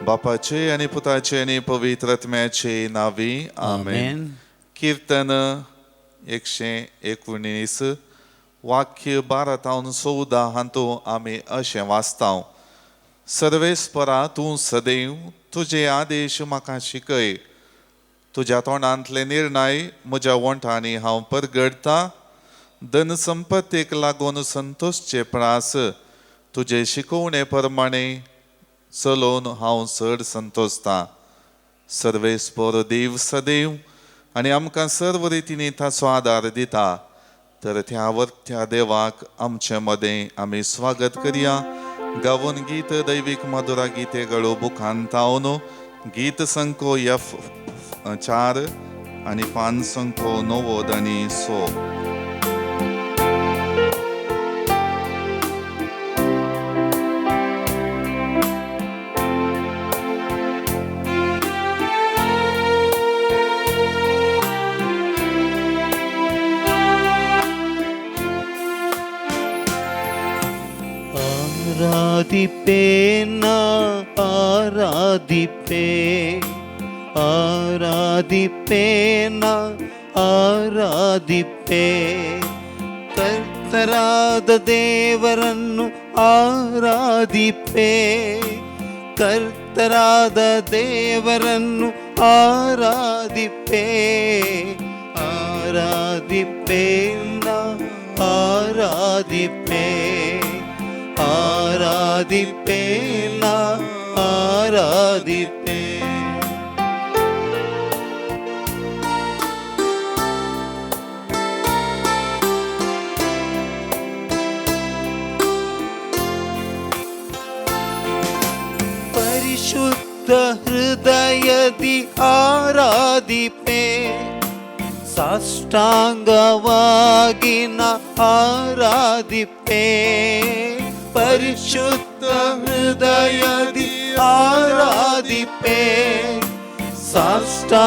बापाचे आनी पुताचे आनी पवित्र आत्म्याचे नांवी आमेन. कीर्तन 119 वाक्य 12 तावन 14 हातूं आमी अशें वाचता, सर्वेस्परा तूं सदैव तुजे आदेश म्हाका शिकय, तुज्या तोंडांतले निर्णय म्हज्या वोंठांनी हांव परगटता. धन संपत्तीक लागून संतोषचे प्रास तुजे शिकोवणे प्रमाणे चलोवन हांव चड संतोषता. सर्वेस्पर देव सदैव आनी आमकां सर्व रितींनी ताचो आदार दिता, तर त्या वर्त्या देवाक आमचे मदें आमी स्वागत करया. गावन गीत दैवीक मधुरा गीते गळो बुकान तावन गीत संको एफ 4 आनी 5 संको 90 आनी 100. ಆರಾಧಿಪೇನ ಆರಾಧಿಪೇ ಆರಾಧಿಪೇನ ಆರಾಧಿಪೇ, ಕರ್ತರಾದ ದೇವರನ್ನು ಆರಾಧಿಪೇ, ಕರ್ತರಾದ ದೇವರನ್ನು ಆರಾಧಿಪೇ, ಆರಾಧಿಪೇನ ಆರಾಧಿಪೇ ಆರಾಧಿಪೇನ ಆರಾಧಿಪೇ. ಪರಿಶುದ್ಧ ಹೃದಯದಿ ಆರಾಧಿಪೇ, ಸಾಷ್ಟಾಂಗವಾಗಿನ ಆರಾಧಿಪೇ, ಪರಿಶುದ್ಧ ಹೃದಯದಿ ಆರಾಧಿಪೇ, ಸಾಷ್ಟಾಂಗವಾಗಿನ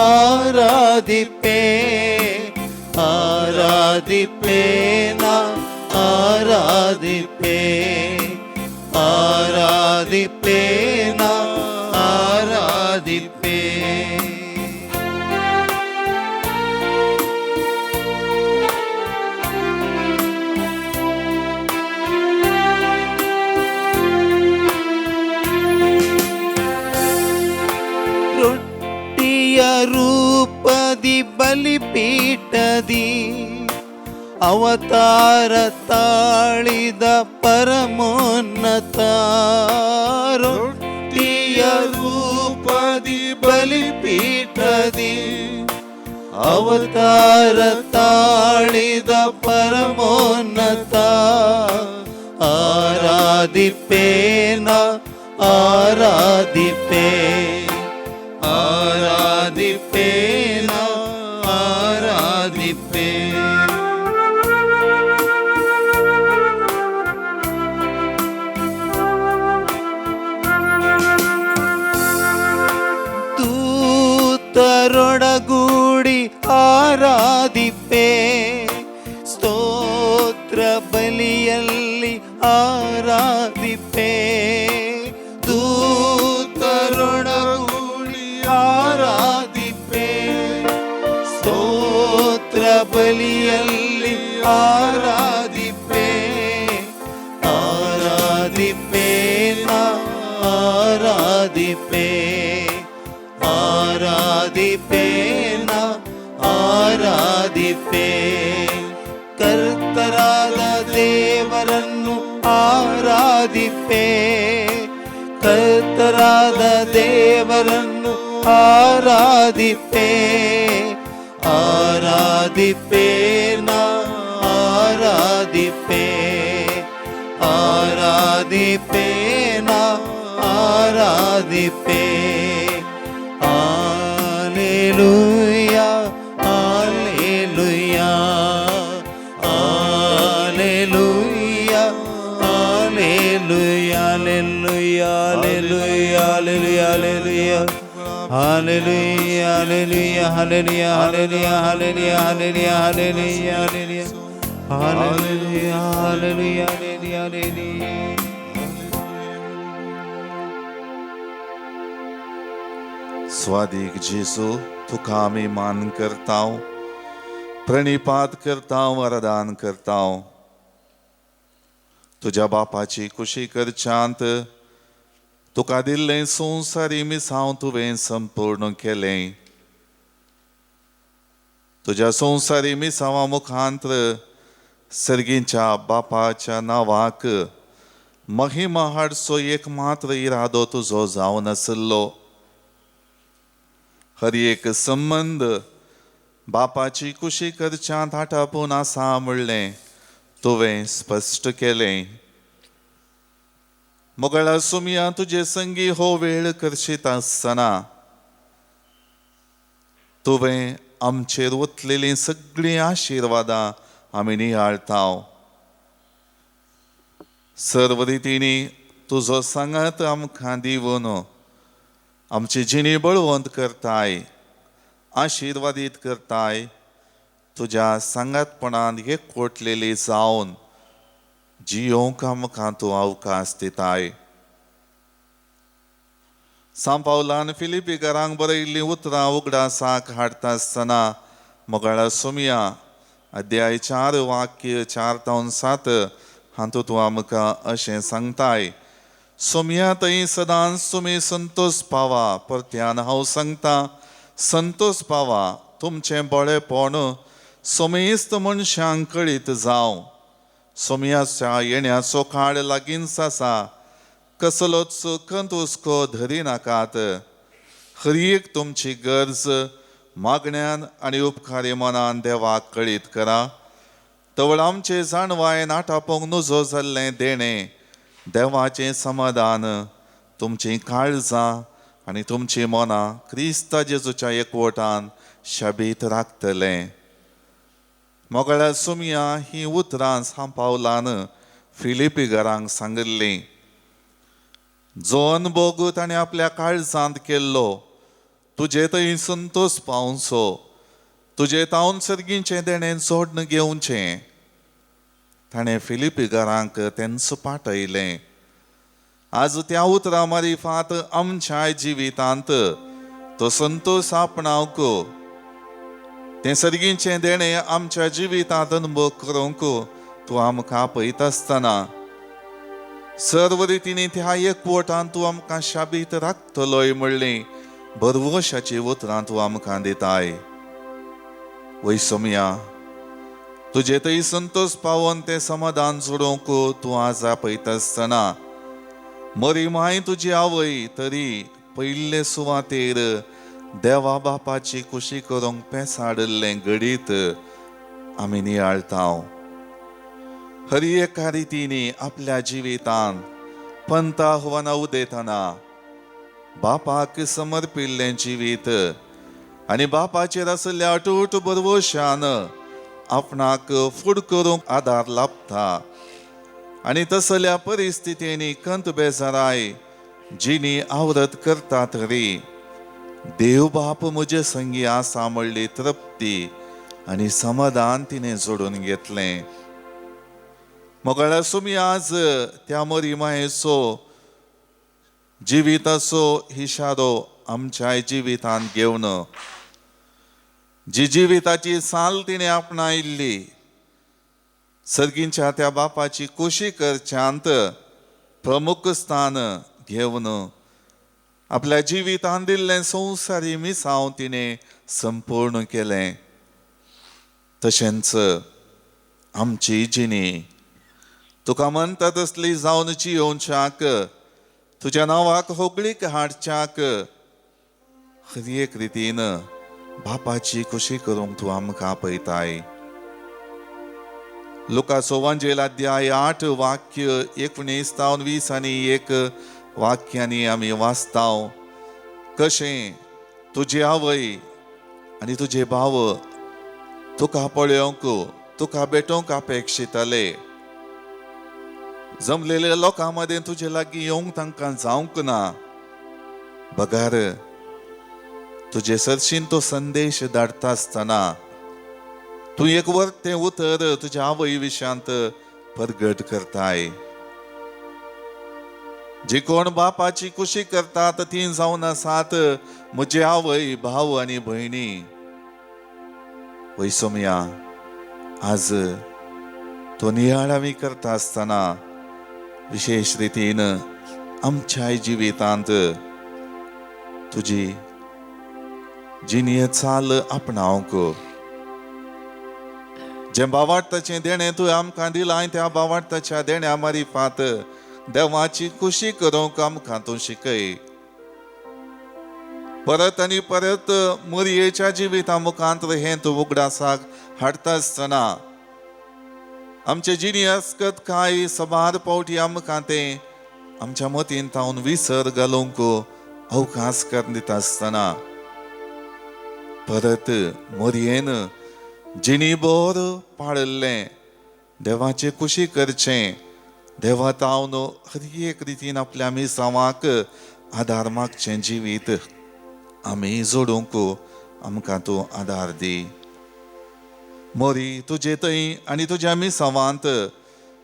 ಆರಾಧಿಪೇ, ಆರಾಧಿಪೇನ ಆರಾಧಿಪೇ ಆರಾಧಿಪೇನ ಆರಾಧಿಪೇ. ರೂಪದಿ ಬಲಿಪೀಠದಿ ಅವತಾರ ತಾಳಿದ ಪರಮೋನ್ನತ, ರೊಟ್ಟಿಯ ರೂಪದಿ ಬಲಿಪೀಠದಿ ಅವತಾರ ತಾಳಿದ ಪರಮೋನ್ನತ, ಆರಾಧಿಪೇನ ಆರಾಧಿಪೇ ಆರಾಧಿಪೇನ ಆರಾಧಿಪೇ. ದೂತರೊಡಗೂಡಿ ಆರಾಧಿಪೇ, ಸ್ತೋತ್ರ ಬಲಿಯಲ್ಲಿ ಆರಾಧಿಪೇ, ದೂತರೊಡಗೂಡಿ ಆರಾಧಿಪೇ, ಸ್ತೋತ್ರ ಬಲಿಯಲ್ಲಿ ಆರಾಧಿಪೇ, ಆರಾಧಿಪೇನ ಆರಾಧಿಪೇ ಆರಾಧಿಪೇನ ಆರಾಧಿಪೇ, ಕರ್ತರಾದ ದೇವರನ್ನು ಆರಾಧಿಪೇ, ಕರ್ತರಾದ ದೇವರನ್ನು ಆರಾಧಿಪೇ, ಆರಾಧಿಪೇನ ಆರಾಧಿಪೇ ಆರಾಧಿಪೇನ ಆರಾಧಿಪೇ. Hallelujah hallelujah hallelujah hallelujah hallelujah hallelujah hallelujah hallelujah hallelujah hallelujah hallelujah hallelujah hallelujah hallelujah hallelujah hallelujah hallelujah. स्वादीक जेजू, तुका आमी मान करताव, प्रणिपात करताव, वरदान करताव। तुज्या बापाची कुशी करच्यांत तुका दिल्लें संवसारी मिसांव तुवें संपूर्ण केलें। तुज्या संवसारी मिसांवा मुखांत सर्गीच्या बापाच्या नांवाक महिमा हाडचो एक मात्र इरादो तुजो जावन आशिल्लो। हर एक संबंद बापाची कुशी करच्यांत आटापून आसा म्हणलें तुवें स्पश्ट केलें। मोगळा सुमया, तुजे संगी हो वेळ करशीत आसतना तुवें आमचेर ओतलेलीं सगळीं आशिर्वादां आमी नियाळताव। सर्व रितींनी तुजो सांगात आमकां दिवन आमची जिणी बळवंत करताय, आशिर्वादीत करताय। तुज्या सांगातपणान एकवटलेली जावन जियोंक आमकां तूं अवकाश दिताय। सांत पावलान फिलिपीकारांक बरयल्लीं उतरां उगडासाक हाडटा आसतना मोगाळा सोमया अध्याय 4 वाक्य 4 तावन 7 हातूंत तूं आमकां अशें सांगताय, सोमया थंय सदांच तुमी संतोष पावा, परत्यान हांव सांगता संतोष पावा, तुमचें बळेपण सोमेस्त मनशांक कळीत जावं। सोमयाच्या येण्याचो काळ लागींच आसा, कसलोच खंत हुस्को धरी नाकात। हर एक तुमची गरज मागण्यान आनी उपकारी मनान देवाक कळीत करा। तवळ आमचे जाणवायेन आटापोंक नुजो जाल्लें देणें देवाचें समाधान तुमचीं काळजां आनी तुमचीं मनां क्रिस्ता जेजूच्या एकवटान शाबीत राखतलें। मोगळ्या सुमया हीं उतरां सांत पावलान फिलिपीकारांक सांगिल्लीं। जो अनभोग ताणें आपल्या काळजांत केल्लो तुजे थंय संतोष पावचो, तुजे तावन सर्गीचें देणें जोडून घेवचें ताणें फिलिपीकारांक तेंच पाठयलें। आज त्या उतरां मारिफात आमच्या जिवितांत तो संतोष आपणावंक, तें सर्गीचें देणें आमच्या जिवितांत अनुभव करूंक तूं आमकां आपयता आसतना सर्व रितींनी त्या एकवटान तूं आमकां शाबीत राखतलोय म्हणली भरवशाची उतरां तूं आमकां दिताय। वय सोमया, तुजे थंय संतोष पावोन तें समाधान जोडूंक तूं आज आपयता आसतना मरी माय तुजी आवय तरी पयले सुवातेर देवा बापाची कुशी करूंक पेसाडिल्लें घडीत आमी नियाळताव। हर एका रितींनी आपल्या जिवितांत पंथा आव्हानां उदयतना बापाक समर्पिल्लें जिवीत आनी बापाचेर आशिल्ल्या अटूट भरवशान आपणाक फुड करूंक आदार लाभता आनी तसल्या परिस्थितींनी खंत बेजाराय जिणी आवरत करता तरी देव बाप म्हजे संगी आसा म्हणली तृप्ती आनी समाधान तिणें जोडून घेतलें। मोगाळा सुमी, आज त्या मरी मायेचो जिविताचो इशारो आमच्या जिवितांत घेवन जी जिविताची साल तिणें आपणायल्ली सर्गींच्या त्या बापाची कुशी करच्यांत प्रमुख स्थान घेवन आपल्या जिवितांत दिल्लें संवसारी मिसांव तिणें संपूर्ण केलें। तशेंच आमची जिणी तुका म्हणटा तसली जावन जियोवच्याक, तुज्या नांवाक होगळीक हाडच्याक हर एक रितीन बापाची खुशी करूंक तूं आमकां आपयताय। लुकाचो वांजेल अध्याय 8 वाक्य 19 तावन 20 आनी 1 वाक्यांनी आमी वाचताव, कशें तुजी आवय आनी तुजे भाव तुका पळोवंक तुका भेटोवंक अपेक्षिताले, जमलेल्या लोकां मदें तुजे लागीं येवंक तांकां जावंक ना, बगार तुजे सरशीन तो संदेश धाडटा आसतना तूं एक वर्तें उतर तुज्या आवय विशयांत परगट करताय। जी कोण बापाची कुशी करतात ती जावन आसात म्हजी आवय, भाव आनी भयणी. वैसोमया, आज तो नियाळ आमी करता आसतना विशेश रितीन आमच्याय जिवितांत तुजी जिणये चाल आपणावंक, जें बावाडताचें देणें तुवें आमकां दिलां त्या बावाडताच्या देण्या मारिफात देवाची खुशी करूंक आमकां तूं शिकय. परत आनी परत मोरयेच्या जिविता मुखांत हें तूं उगडासाक हाडटा आसतना आमचे जिणी आसकत काय सबार पावटी आमकां तें आमच्या मतीन तावन विसर घालूंक अवकाश करून दिता आसतना परत मोरयेन जिणी बोर पाळिल्लें देवाचे कुशी करचें, देवा तावन हर एक रितीन आपल्या मिसांवाक आदार मागचें जिवीत आमी जोडूंक आमकां तूं आदार दी. मोरी तुजे थंय आनी तुज्या मिसांवांत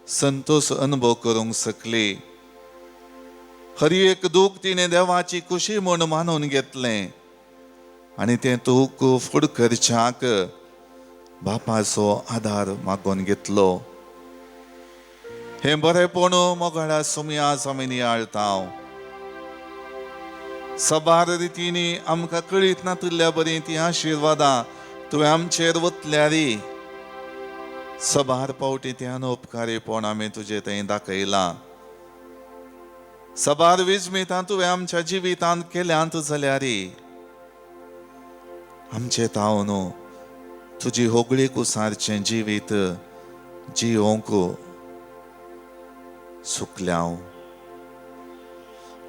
संतोष अनुभव करूंक शकली. हर एक दूख तिणें देवाची खुशी म्हूण मानून घेतलें आनी तें दूख फुड करच्याक बापाचो आदार मागून घेतलो. हें बरेंपण मोगाळा सुमया आमी नियाळता. सबार रितींनी आमकां कळीत नातिल्ल्या बरी ती आशिर्वादां तुवें आमचेर वतल्यारी सबार पावटी ते अनुपकारीपण आमी तुजे थंय दाखयलां. सबार विजमितां तुवें आमच्या जिवितांत केल्यांत जाल्यारी आमचे तावन तुजी होगळीक उसारचें जिवीत जियोंक सुकल्या.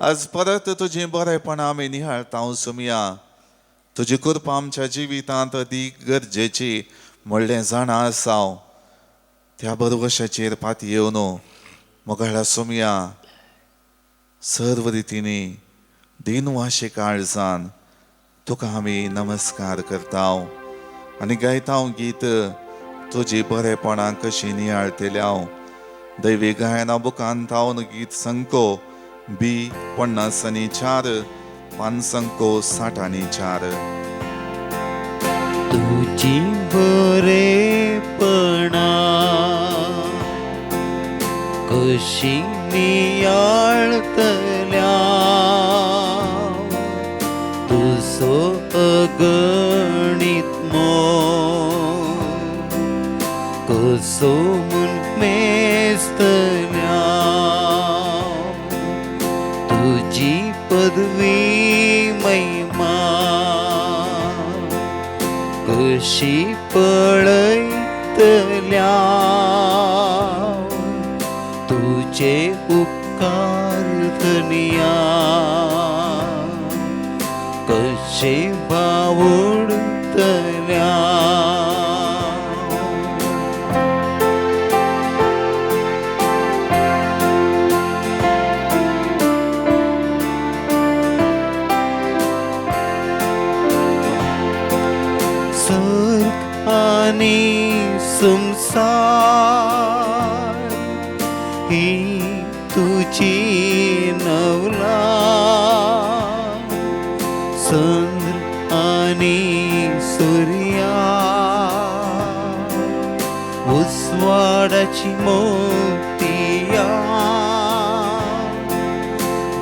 आज परत तुजी बरेपणां आमी निहाळता सुमया. तुजी कृपा आमच्या जिवितांत अदीक गरजेची म्हणलें जाणा आसा. त्या बरवशाचेर पात येवन मोगाळा सुमया सर्व रितींनी दिनवाशे काळजान तुका आमी नमस्कार करता आनी गायता गीत तुजी बरेपणां कशी नियाळतेल्या. दैवी गायना बुकान तावन गीत संको बी 54 पानसंको 64. तुजी बरेपणां कशी नियाळतल्या, तुजो अगणीत मोग कसो म्हूण मेजतल्या, तुजी पदवी महिमा कशी पळयतल्या, तुजे उपकार धनिया कशे बावडतल्या. स्वर्ग आनी संसार ही तुजी नवला, चंद्र आनी सूर्या उजवाडाची मोतिया,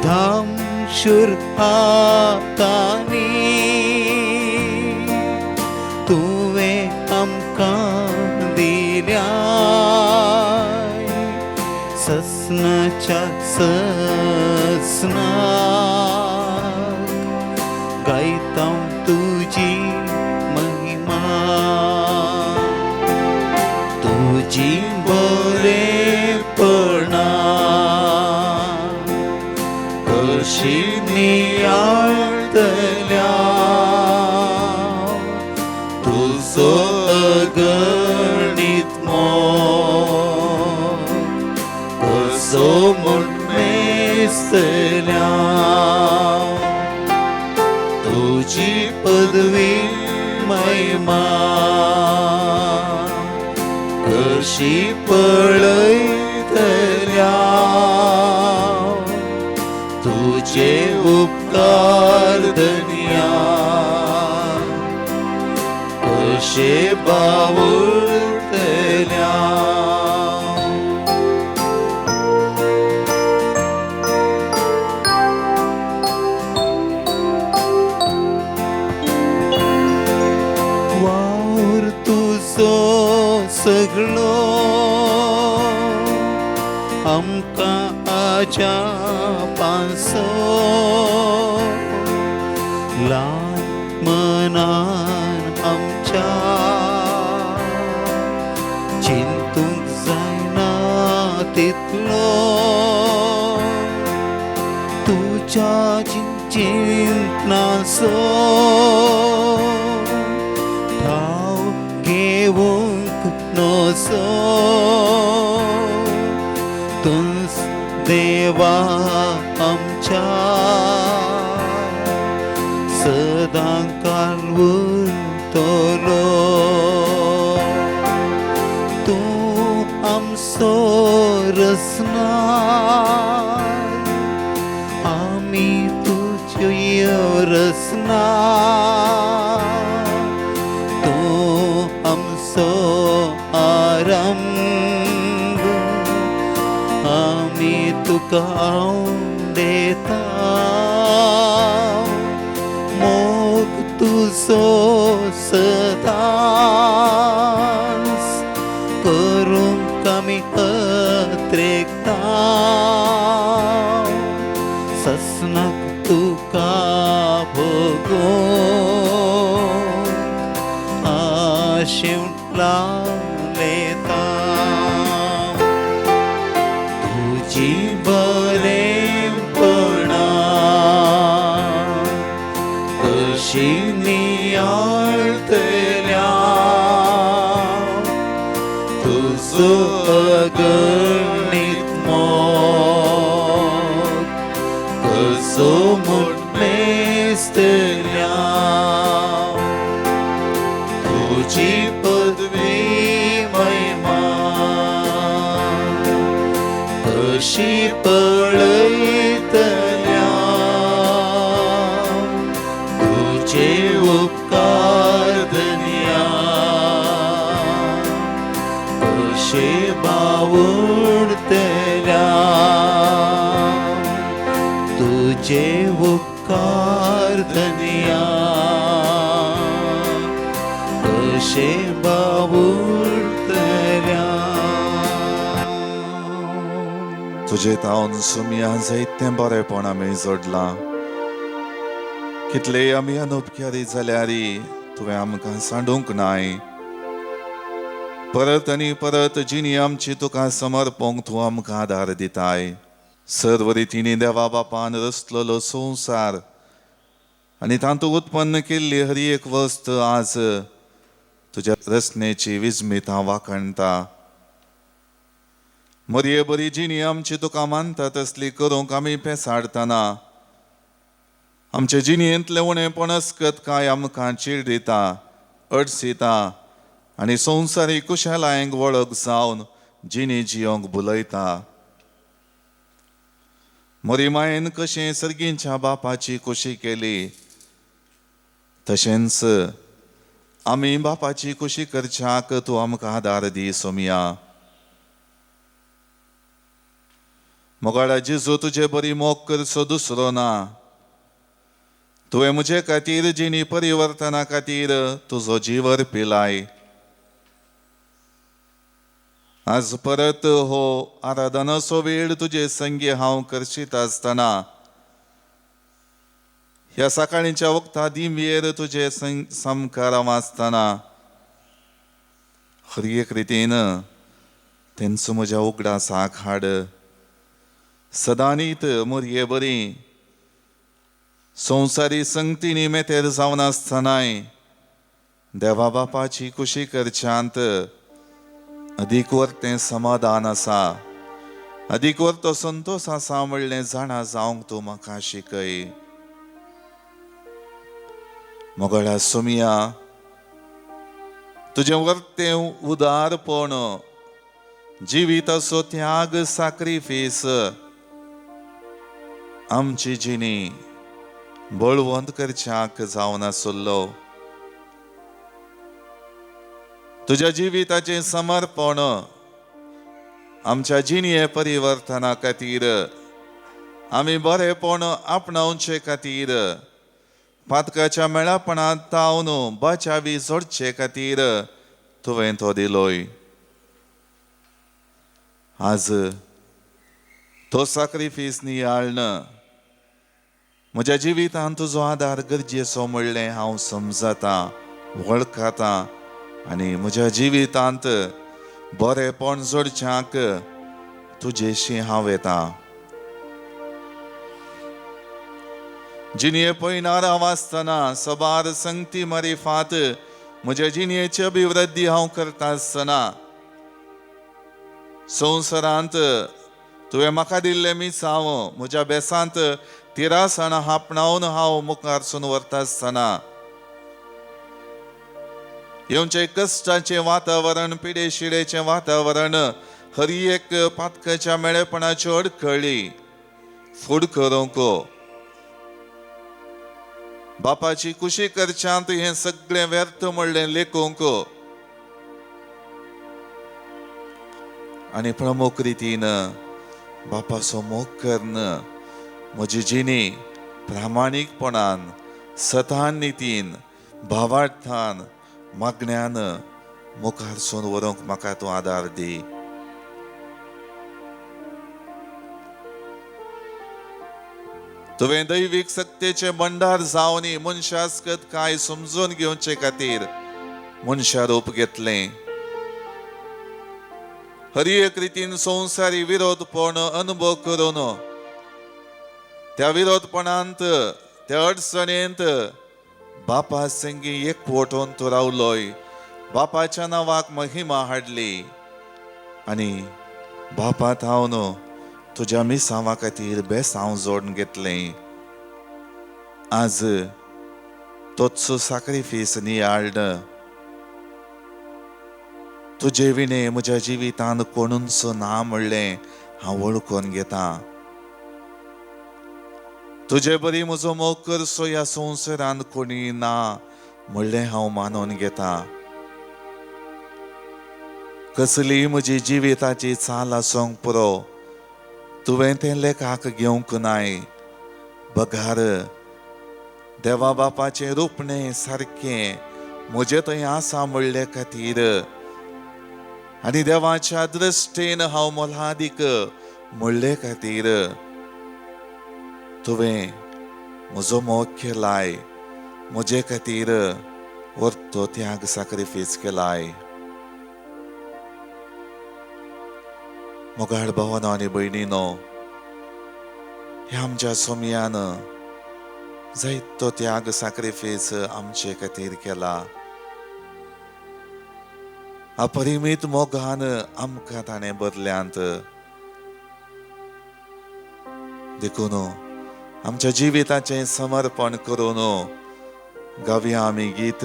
धामशूर हातांनी तुवें आमकां दिल्या, ससनाच्या ससनाक गायता तुजी महिमा, तुजी बरेपणां कशी नियाळतल्या, तुजो अगणीत मोग कसो म्हूण मेजतल्या, तुजी पदवी महिमा कशी पळयतल्या, उपकार धनया कशे बावुरतल्या. वावर तुजो सगळो आमकां आजा पासो ल्हान मनान आमच्या चिंतूंक जायना तितलो तुज्या चिंतनाचो ठाव घेवंक नसो तुंच देवा आमच्या सदां काल उरतलो. तूं आमचो रचणार आमी तुज्यो रचणार तूं आमचो आरंभ आमी तुका आवडेता मोग तुजो सदांच करूंक आमी अत्रेकता ससनाक तुका भोगूंक आशेवंक लायता. तुजी बरेपणा कशी नियाळतल्या तुजो अगणीत मोग कसो म्हूण मेजतल्या. तुजी पदवी महिमा कशी पळयतल्या तुजे उपकार धनया कशे बावुरतल्या. तुजे उपकार धनया कशे बावुरतल्या. तुजे तावन सुमिया जायतें बरेपण आमी जोडलां. कितलेय आमी अनुपकारी जाल्यार तुवें आमकां सांडूंक नाय. परत आनी परत जिणी आमची तुका समर्पूंक तूं आमकां आदार दिताय. सर्व रितींनी देवा बापान रचलेलो संवसार आनी तातूंत उत्पन्न केल्ली हर एक वस्त आज तुज्या रचनेची विस्मितां वाखणटा. मरये बरी जिणी आमची तुका मानता तसली करूंक आमी पेसाडटना आमचे जिणेंतलें उणेपण अस्कत काय आमकां चिडयता अडसिता आनी संवसारी कुशलायेंक वळख जावन जिणी जियोंक भुलयता. मरी मायेन कशें सर्गींच्या बापाची खोशी केली तशेंच आमी बापाची खोशी करच्याक तूं आमकां आदार दी सोमया. मोगाळा जेजू तुजे बरी मोग करचो दुसरो ना. तुवें म्हजे खातीर जिणी परिवर्तना खातीर तुजो जीव अर्पिलाय. आज परत हो आराधनाचो वेळ तुजे संगी हांव करशीत आसतना ह्या सकाळींच्या वखता दिमयेर तुजे सामकार हांव आसतना हर एक रितीन तेंचो म्हज्या उगडासाक हाड. सदांनीत मोरये बरी संवसारी संगतीनी मेतेर जावन आसतनाय देवा बापाची खुशी करच्यांत अदीक वरतें समाधान आसा, अदीक वरतो संतोश आसा म्हणलें जाणा जावंक तूं म्हाका शिकय. मोगाळा सोमिया तुजें वरतें उदारपण जिविताचो त्याग साक्रिफीस आमची जिणी बळवंत करच्याक जावन आसलो. तुज्या जिविताचें समर्पण आमच्या जिणये परिवर्तना खातीर, आमी बरेपण आपणावचे खातीर, पातकाच्या मेळापणांत तावन बचावी जोडचे खातीर तुवें तो दिलोय. आज तो साक्रिफीस नियाळन म्हज्या जिवितांत तुजो आदार गरजेचो म्हणलें हांव समजता, वळखता आनी म्हज्या जिवितांत बरेपण जोडच्याक तुजेशी हांव येता. जिणये पयणार हांव आसतना सबार संगती मारिफात म्हज्या जिणयेची अभिवृद्धी हांव करता आसतना संवसारांत तुवें म्हाका दिल्लें मिसांव म्हज्या बेसांत तिरासणां आपणावन हांव मुखारसून व्हरता आसतना येवचें कश्टाचें वातावरण, पिडेशिडेचें वातावरण, हर एक पातकाच्या मेळेपणाच्यो अडखळी फूड करूंक बापाची कुशी करच्यांत हें सगळें व्यर्थ म्हणलें लेखूंक आनी प्रमुख रितीन बापाचो मोग करून म्हजी जिणी प्रामाणीकपणान, सतान नितीन, भावार्थान, मागण्यान मुखारसून व्हरूंक म्हाका तूं आदार दी. तुवें दैवीक सक्तेचें भंडार जावनी मनशास्कत काय समजून घेवचे खातीर मनशा रूप घेतलें. हर एक रितीन संवसारी विरोधपण अनुभव करून त्या विरोधपणांत, त्या अडचणेंत बापा संगी एकवटून तूं रावलोय. बापाच्या नांवाक महिमा हाडली आनी बापा थावन तुज्या मिसांवा खातीर बेसांव जोडून घेतलें. आज तोच साक्रिफीस नियाळ्ळ तुजे विणे म्हज्या जिवितांत कोणूच ना म्हणलें हांव वळखून घेता. तुजे बरी म्हजो मोग करचो ह्या संवसारांत कोणी ना म्हणलें हांव मानून घेता. कसली म्हजी जिविताची चाल आसूंक पुरो, तुवें तें लेखाक घेवंक नाय. बगार देवा बापाचें रुपणें सारकें म्हजें थंय आसा म्हणले खातीर आनी देवाच्या दृश्टीन हांव मोलादीक म्हणले खातीर तुवें म्हजो मोग केलाय, म्हजे खातीर वर्तो त्याग साक्रिफीस केलाय. मोगाळ भावानो आनी भयणीनो, ह्या आमच्या सोमयान जायतो त्याग साक्रिफीस आमचे खातीर केला. अपरिमीत मोगान आमकां ताणें बदल्यांत. देखून आमच्या जिविताचें समर्पण करून गावया आमी गीत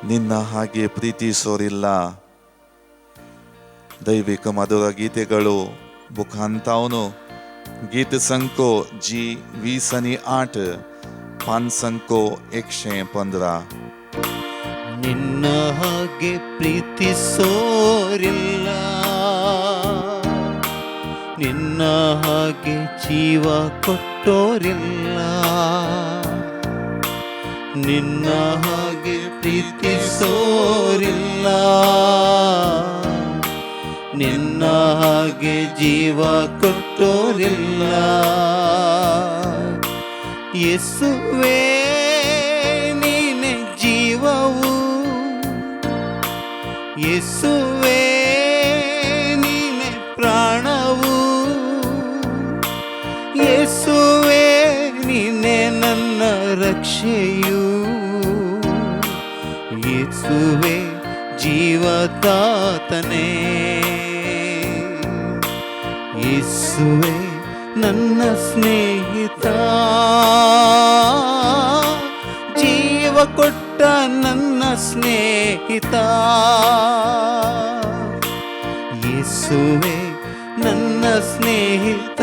निन्ना हागे प्रीती सोरिल्ला. ದೈವಿಕ ಮಧುರ ಗೀತೆಗಳು ಬುಖಾಂತಾವನು ಗೀತ ಸಂಕೋ ಜಿ 20 आणि 8, ಪಾನ್ ಸಂಕೋ 115. ನಿನ್ನ ಹಾಗೆ ಪ್ರೀತಿಸೋರಿಲ್ಲ, ನಿನ್ನ ಹಾಗೆ ಜೀವ ಕೊಟ್ಟೋರಿಲ್ಲ, ನಿನ್ನ ಹಾಗೆ ಪ್ರೀತಿಸೋರಿಲ್ಲ, ನಿನ್ನ ಹಾಗೆ ಜೀವ ಕೊಟ್ಟೋರಿಲ್ಲ. ಯೇಸುವೇ ನೀನೆ ಜೀವವು, ಯೇಸುವೇ ನೀನೆ ಪ್ರಾಣವು, ಯೇಸುವೇ ನೀನೆ ನನ್ನ ರಕ್ಷೆಯು, ಯೇಸುವೇ ಜೀವದಾತನೇ, ಯೇಸುವೇ ನನ್ನ ಸ್ನೇಹಿತ, ಜೀವ ಕೊಟ್ಟ ನನ್ನ ಸ್ನೇಹಿತ, ಯೇಸುವೇ ನನ್ನ ಸ್ನೇಹಿತ,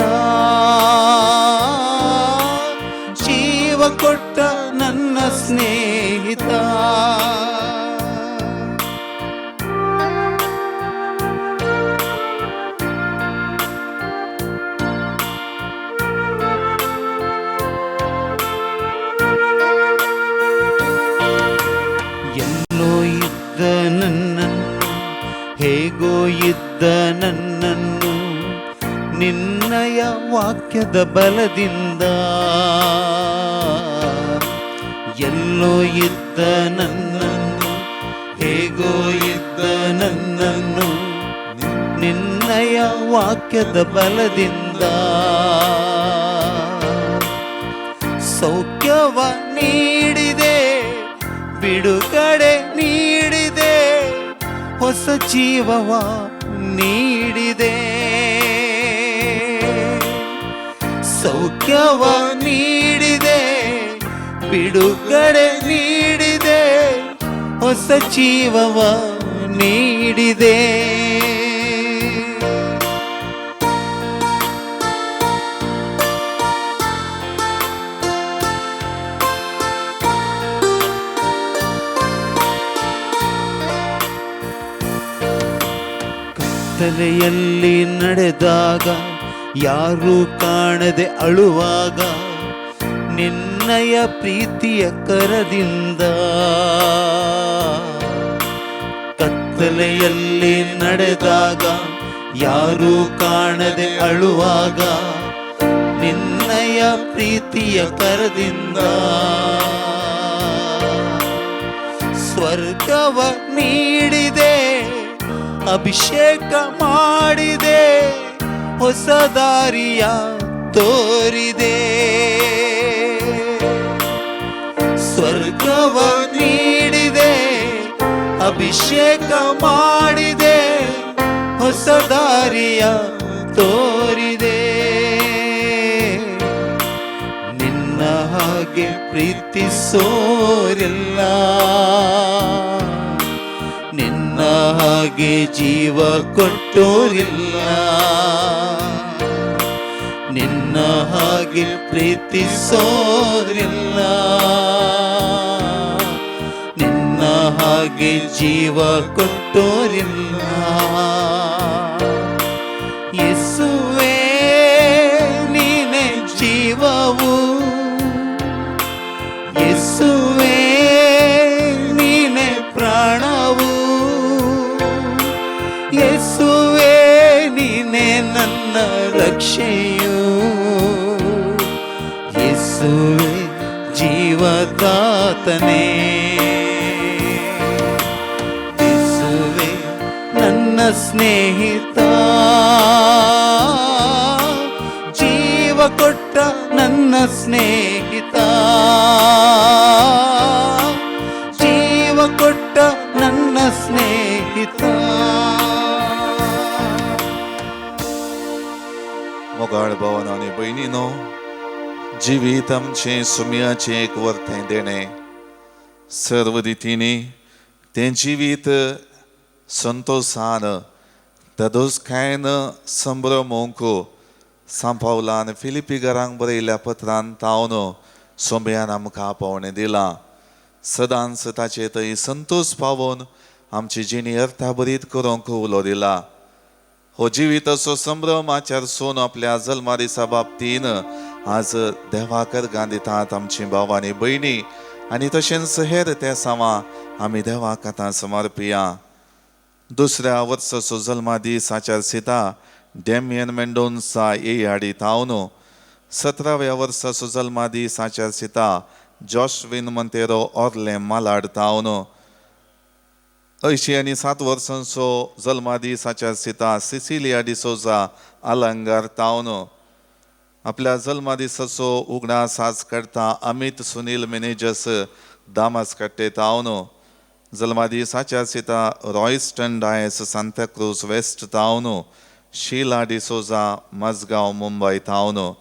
ನಿನ್ನಯ ವಾಕ್ಯದ ಬಲದಿಂದ ಎಲ್ಲೋ ಇದ್ದ ನನ್ನನ್ನು, ಹೇಗೋ ಇದ್ದ ನನ್ನನ್ನು ನಿನ್ನಯ ವಾಕ್ಯದ ಬಲದಿಂದ ಸೌಖ್ಯವ ನೀಡಿದೆ, ಬಿಡುಗಡೆ ನೀಡಿದೆ, ಹೊಸ ಜೀವವ ನೀಡಿದೆ. ಸೌಖ್ಯವ ನೀಡಿದೆ, ಬಿಡುಗಡೆ ನೀಡಿದೆ, ಹೊಸ ಜೀವವ ನೀಡಿದೆ. ಕತ್ತಲೆಯಲ್ಲಿ ನಡೆದಾಗ, ಯಾರೂ ಕಾಣದೆ ಅಳುವಾಗ, ನಿನ್ನಯ ಪ್ರೀತಿಯ ಕರದಿಂದ ಕತ್ತಲೆಯಲ್ಲಿ ನಡೆದಾಗ, ಯಾರೂ ಕಾಣದೆ ಅಳುವಾಗ, ನಿನ್ನಯ ಪ್ರೀತಿಯ ಕರದಿಂದ ಸ್ವರ್ಗವ ನೀಡಿದೆ, ಅಭಿಷೇಕ ಮಾಡಿದೆ, ಹೊಸ ದಾರಿಯ ತೋರಿದೆ. ಸ್ವರ್ಗವ ನೀಡಿದೆ, ಅಭಿಷೇಕ ಮಾಡಿದೆ, ಹೊಸ ದಾರಿಯ ತೋರಿದೆ. ನಿನ್ನ ಹಾಗೆ ಪ್ರೀತಿಸೋರಿಲ್ಲ, ನಿನ್ನ ಹಾಗೆ ಜೀವ ಕೊಟ್ಟೋರಿಲ್ಲ, ನಿನ್ನ ಹಾಗೆ ಪ್ರೀತಿಸೋರಿಲ್ಲ, ನಿನ್ನ ಹಾಗೆ ಜೀವ ಕೊಟ್ಟೋರಿಲ್ಲ. ಯೇಸುವೇ ನೀನೇ ಜೀವವು, ಯೇಸುವೇ ನೀನೇ ಪ್ರಾಣವು, ಯೇಸುವೇ ನೀನೇ ನನ್ನ ರಕ್ಷೆಯು, ಯೇಸುವೇ ಜೀವದಾತನೇ, ಯೇಸುವೇ ನನ್ನ ಸ್ನೇಹಿತ, ಜೀವ ಕೊಟ್ಟ ನನ್ನ ಸ್ನೇಹಿತ, ಜೀವ ಕೊಟ್ಟ ನನ್ನ ಸ್ನೇಹಿತ. मोगाळ भावन आनी भयणीनो, जिवीत आमचें सुम्याचें एक वर्तें देणें. सर्व रितींनी तें जिवीत संतोशान तदोसकायन संभ्रमूंक सांपावलान फिलिपी घरांक बरयल्ल्या पत्रान तावन सोंब्यान आमकां पावणें दिलां. सदांच ताचे थंय संतोश पावोवन आमची जिणी अर्थाभरीत करूंक उलो दिला. हो जिविताचो संभ्रम आचार सोन आपल्या जल्मा दिसा बाबतीन आज देवाक अर्गां दितात आमची भाव आनी भयणी, आनी तशेंच हेर त्या सावा आमी देवाक आतां समर्पिया. दुसऱ्या वर्साचो जल्मा दीस आचार सिता डेमियन मेंडोन्सा ए आडी थावन. 17व्या वर्साचो जल्मा दीस आचार सिता जॉशविन मंतेरो ऑर्ले मालाड थावन. 87 आनी 7 वर्सांचो जल्मा दीस आचार सिता सिसिलिया डिसोजा आलंगार थावन. आपल्या जल्मा दिसाचो उगडास आज करता अमित सुनील मेनेजस दामास कट्टे थावन. जल्मा दीस आचार सिता रॉयस्टन डायस सांताक्रूज वेस्ट थावन. शीला डिसोजा मजगांव मुंबय थावन.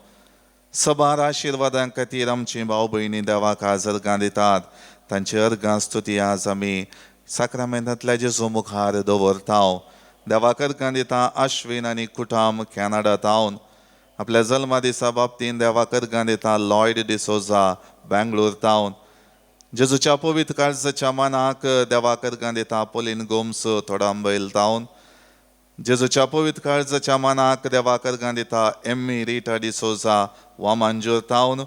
सबार आशिर्वादां खातीर आमची भाव भयणी देवाक आज अर्गां दितात. तांची अर्गां स्तुती आज आमी साक्रामेंतांतल्या जेजू मुखार दवरता. देवाक अर्गां दिता आश्विन आनी कुटाम कॅनडा थावन. आपल्या जल्मा दिसा बाबतीन देवाक अर्गां दिता लॉयड डिसोजा बेंगलोर थावन. जेजूच्या पवित्र काळजाच्या मानाक देवाक अर्गां दिता पोलीन गोम्स थोडांबैल थावन. जेजूच्या पवित्र काळजाच्या मानाक देवाक अर्गां दिता एम्मी रिटा डिसोजा वामांजूर थावन.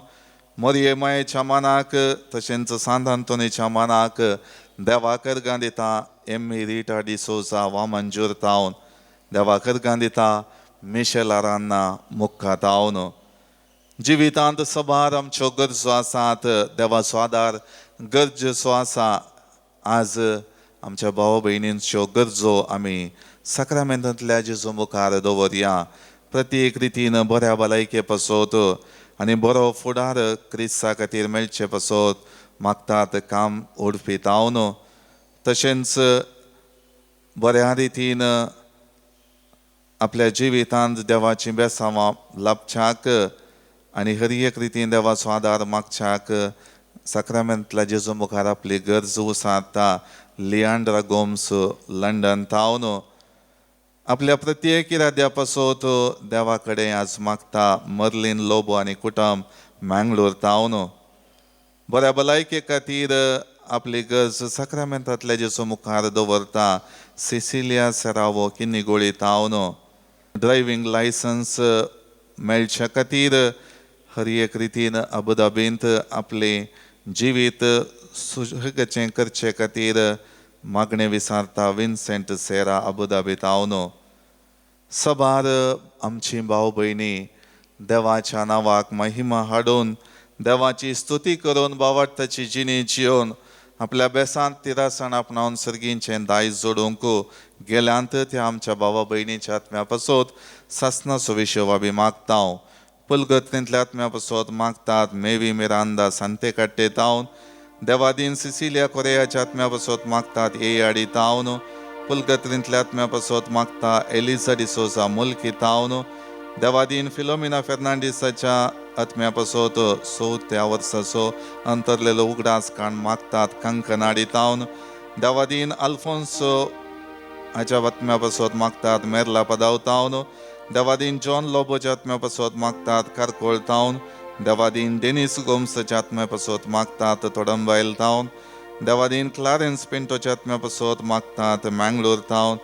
मोरये मायेच्या मानाक तशेंच सांत आंतोनीच्या मानाक देवाक अर्गां दिता एम्मी रिटा डिसोजा वामांजूर थावन. देवाक अर्गां दिता मिशेल आरान्ना मुखार धांवन जिवितांत सबार आमच्यो गरजो आसात, देवाचो आदार गरजेचो आसा. आज आमच्या भाव भयणींच्यो गरजो आमी साक्रामेंतांतल्या जेजू मुखार दवरया. प्रत्येक रितीन बऱ्या भलायके पासत आनी बरो फुडार क्रिस्ता खातीर मेळचे पासत मागतात काम उडपी तावन, तशेंच बऱ्या रितीन आपल्या जिवितांत देवाचीं बेसांवां लाभच्याक आनी हर एक रितीन देवाचो आदार मागच्याक साक्रामेंतल्या जेजू मुखार आपली गरज उसारता लियांड्रा गोम्स लंडन तावन. आपल्या प्रत्येक इराद्या पासत देवा कडेन आज मागता मर्लीन लोबो आनी कुटुंब मँगलोर तावन. बऱ्या भलायके खातीर आपली गरज साक्रामेंतांतल्या जेजू मुखार दवरता सिसिलिया सेरावो किन्नीगोळी तावन. ड्रायव्हींग लायसन्स मेळच्या खातीर हर एक रितीन अबुधाबींत आपलें जिवीत सुशेगाचें करचे खातीर मागणें विसारता विन्सेंट सेरा अबुधाबी तावन. सबार आमची भाव भयणी देवाच्या नांवाक महिमा हाडून देवाची स्तुती करून बावार्थाची जिणी जियोवन आपल्या बेसांत तिरासण आपणावन सर्गींचें दायज जोडूंक गेल्यांत त्या आमच्या भावा भयणीच्या आत्म्या पासत सासनाचो विशय आमी मागता. पुलगतींतल्या आत्म्या पासत मागतात मेवी मिरांदा सांते काट्टे तावन. देवादीन सिसिलिया कोरेयाच्या आत्म्या पासत मागतात ए आडी तावन. पुलगत्रींतल्या आत्म्या पासत मागता एलिजा डिसोजा मुल्की तावन. देवादीन फिलोमिना फेर्नांडीसाच्या आत्म्या पासत चवथ्या वर्साचो अंतरलेलो उगडास काण मागतात कंकनाडी तावन. देवादीन आल्फोन्सो हाच्या आत्म्या पासत मागतात मेरला पदाव तावन. देवादीन जॉन लोबोच्या आत्म्या पासत मागतात कारकोळ तावन. देवादीन डेनिस गोम्साच्या आत्म्या पासत मागतात तोडंबायल तावन. देवादीन क्लारेन्स पिंटोच्या आत्म्या पासत मागतात मँगलोर तावन.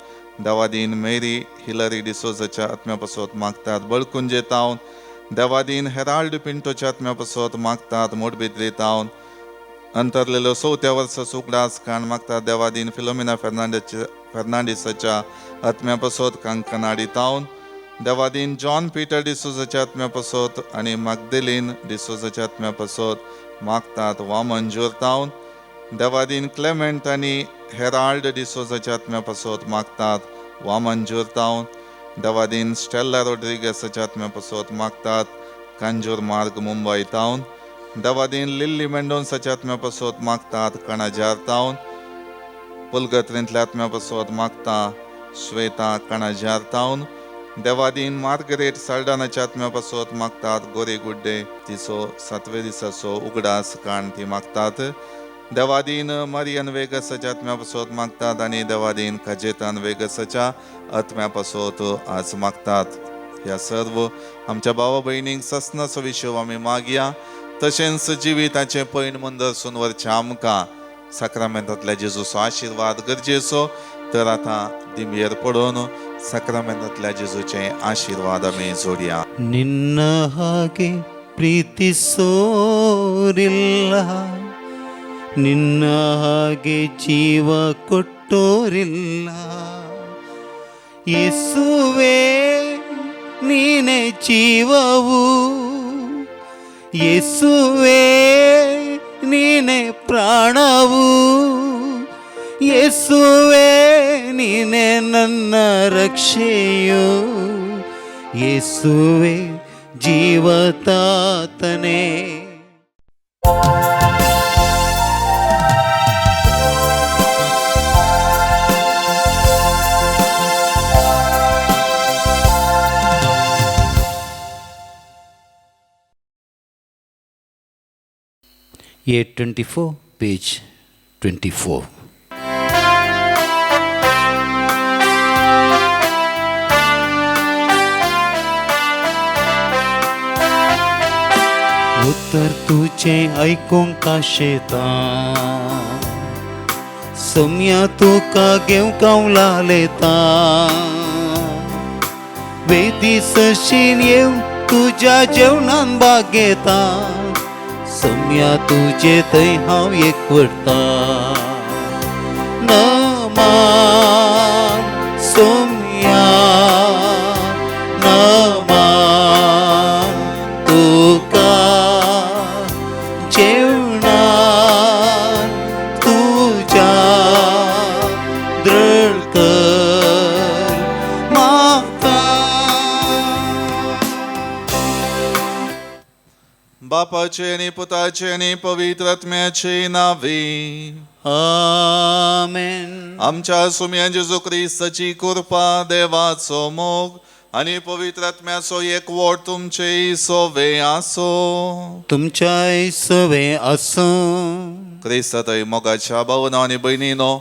देवादीन मेरी हिलरी डिसोजाच्या आत्म्या पासत मागतात बळकुंजे तावन. देवादीन हेराल्ड पिंटोच्या आत्म्या पासत मागतात मोडबिद्री तावन. अंतरलेलो चवथ्या वर्साचो उगडास काण मागतात देवादीन फिलोमिना फेर्नांडीसाच्या आत्म्या पासत कांकनाडी तावन. देवादीन जॉन पीटर डिसोजाच्या आत्म्या पासत आनी मागदेलीन डिसोजाच्या आत्म्या पासत मागतात वामनजूर तावन. देवादीन क्लेमेंट आनी हेराल्ड डिसोजाच्या आत्म्या पासत मागतात वामनजूर तावन. देवादीन स्टेल्ला रोड्रिगसाच्या आत्म्या पासत मागतात कांजूर मार्ग मुंबय तावन. देवादीन लिल्ली मेंडोन्साच्या आत्म्या पासत मागतात कणाजार तावन. पुलगत्रींतल्या आत्म्या पासत मागता श्वेता कणाजार तावन. देवादीन मार्गरेट साल्डानाच्या आत्म्या पासत मागतात गोरे गुड्डे तिचो सातवे दिसाचो उगडास काण ती मागतात. देवादीन मरियन वेगसाच्या आत्म्या पासत मागतात आनी देवादीन काजेतान वेगसाच्या आत्म्या पासत आज मागतात. ह्या सर्व आमच्या भावा भयणींक ससनाचो विशय आमी मागया. तशेंच जिविताचें पयण मुंदरसून वरचें आमकां साक्रामेंतांतल्या जेजूचो आशिर्वाद गरजेचो. तर आतां दिमयेर पडून साक्रामेंतांतल्या जेजूचे आशिर्वाद आमी जोडया. ನಿನ್ನ ಹಾಗೆ ಪ್ರೀತಿಸೋರಿಲ್ಲ, ನಿನ್ನ ಹಾಗೆ ಜೀವ ಕೊಟ್ಟೋರಿಲ್ಲ. ಯೇಸುವೇ ನೀನೇ ಜೀವವು, ಯೇಸುವೇ ನೀನೇ ಪ್ರಾಣವು, ಯೇಸುವೇ ನೀನೇ ನನ್ನ ರಕ್ಷೆಯು, ಯೇಸುವೇ ಜೀವತಾತನೇ. Year 24, page 24. उत्तर तुझें आयकूंक आशेता, सोम्या तुका घेवंक हांव लालेता. वेदी सशीन येवन तुज्या जेवणान भाग घेता, सोम्या तुजे थंय हांव एकवटता. नमान सोम्या, बापाचे आनी पुताचे आनी पवित्र आत्म्याचे नावे. आमेन. आमच्या सुम्या जेजू क्रिस्ताची कृपा, देवाचो मोग आनी पवित्र आत्म्याचो एकवट तुमचे सोवे आसो. तुमच्याय सवे आसूं. क्रिस्तातय मोगाच्या भावना आनी भयणीनो,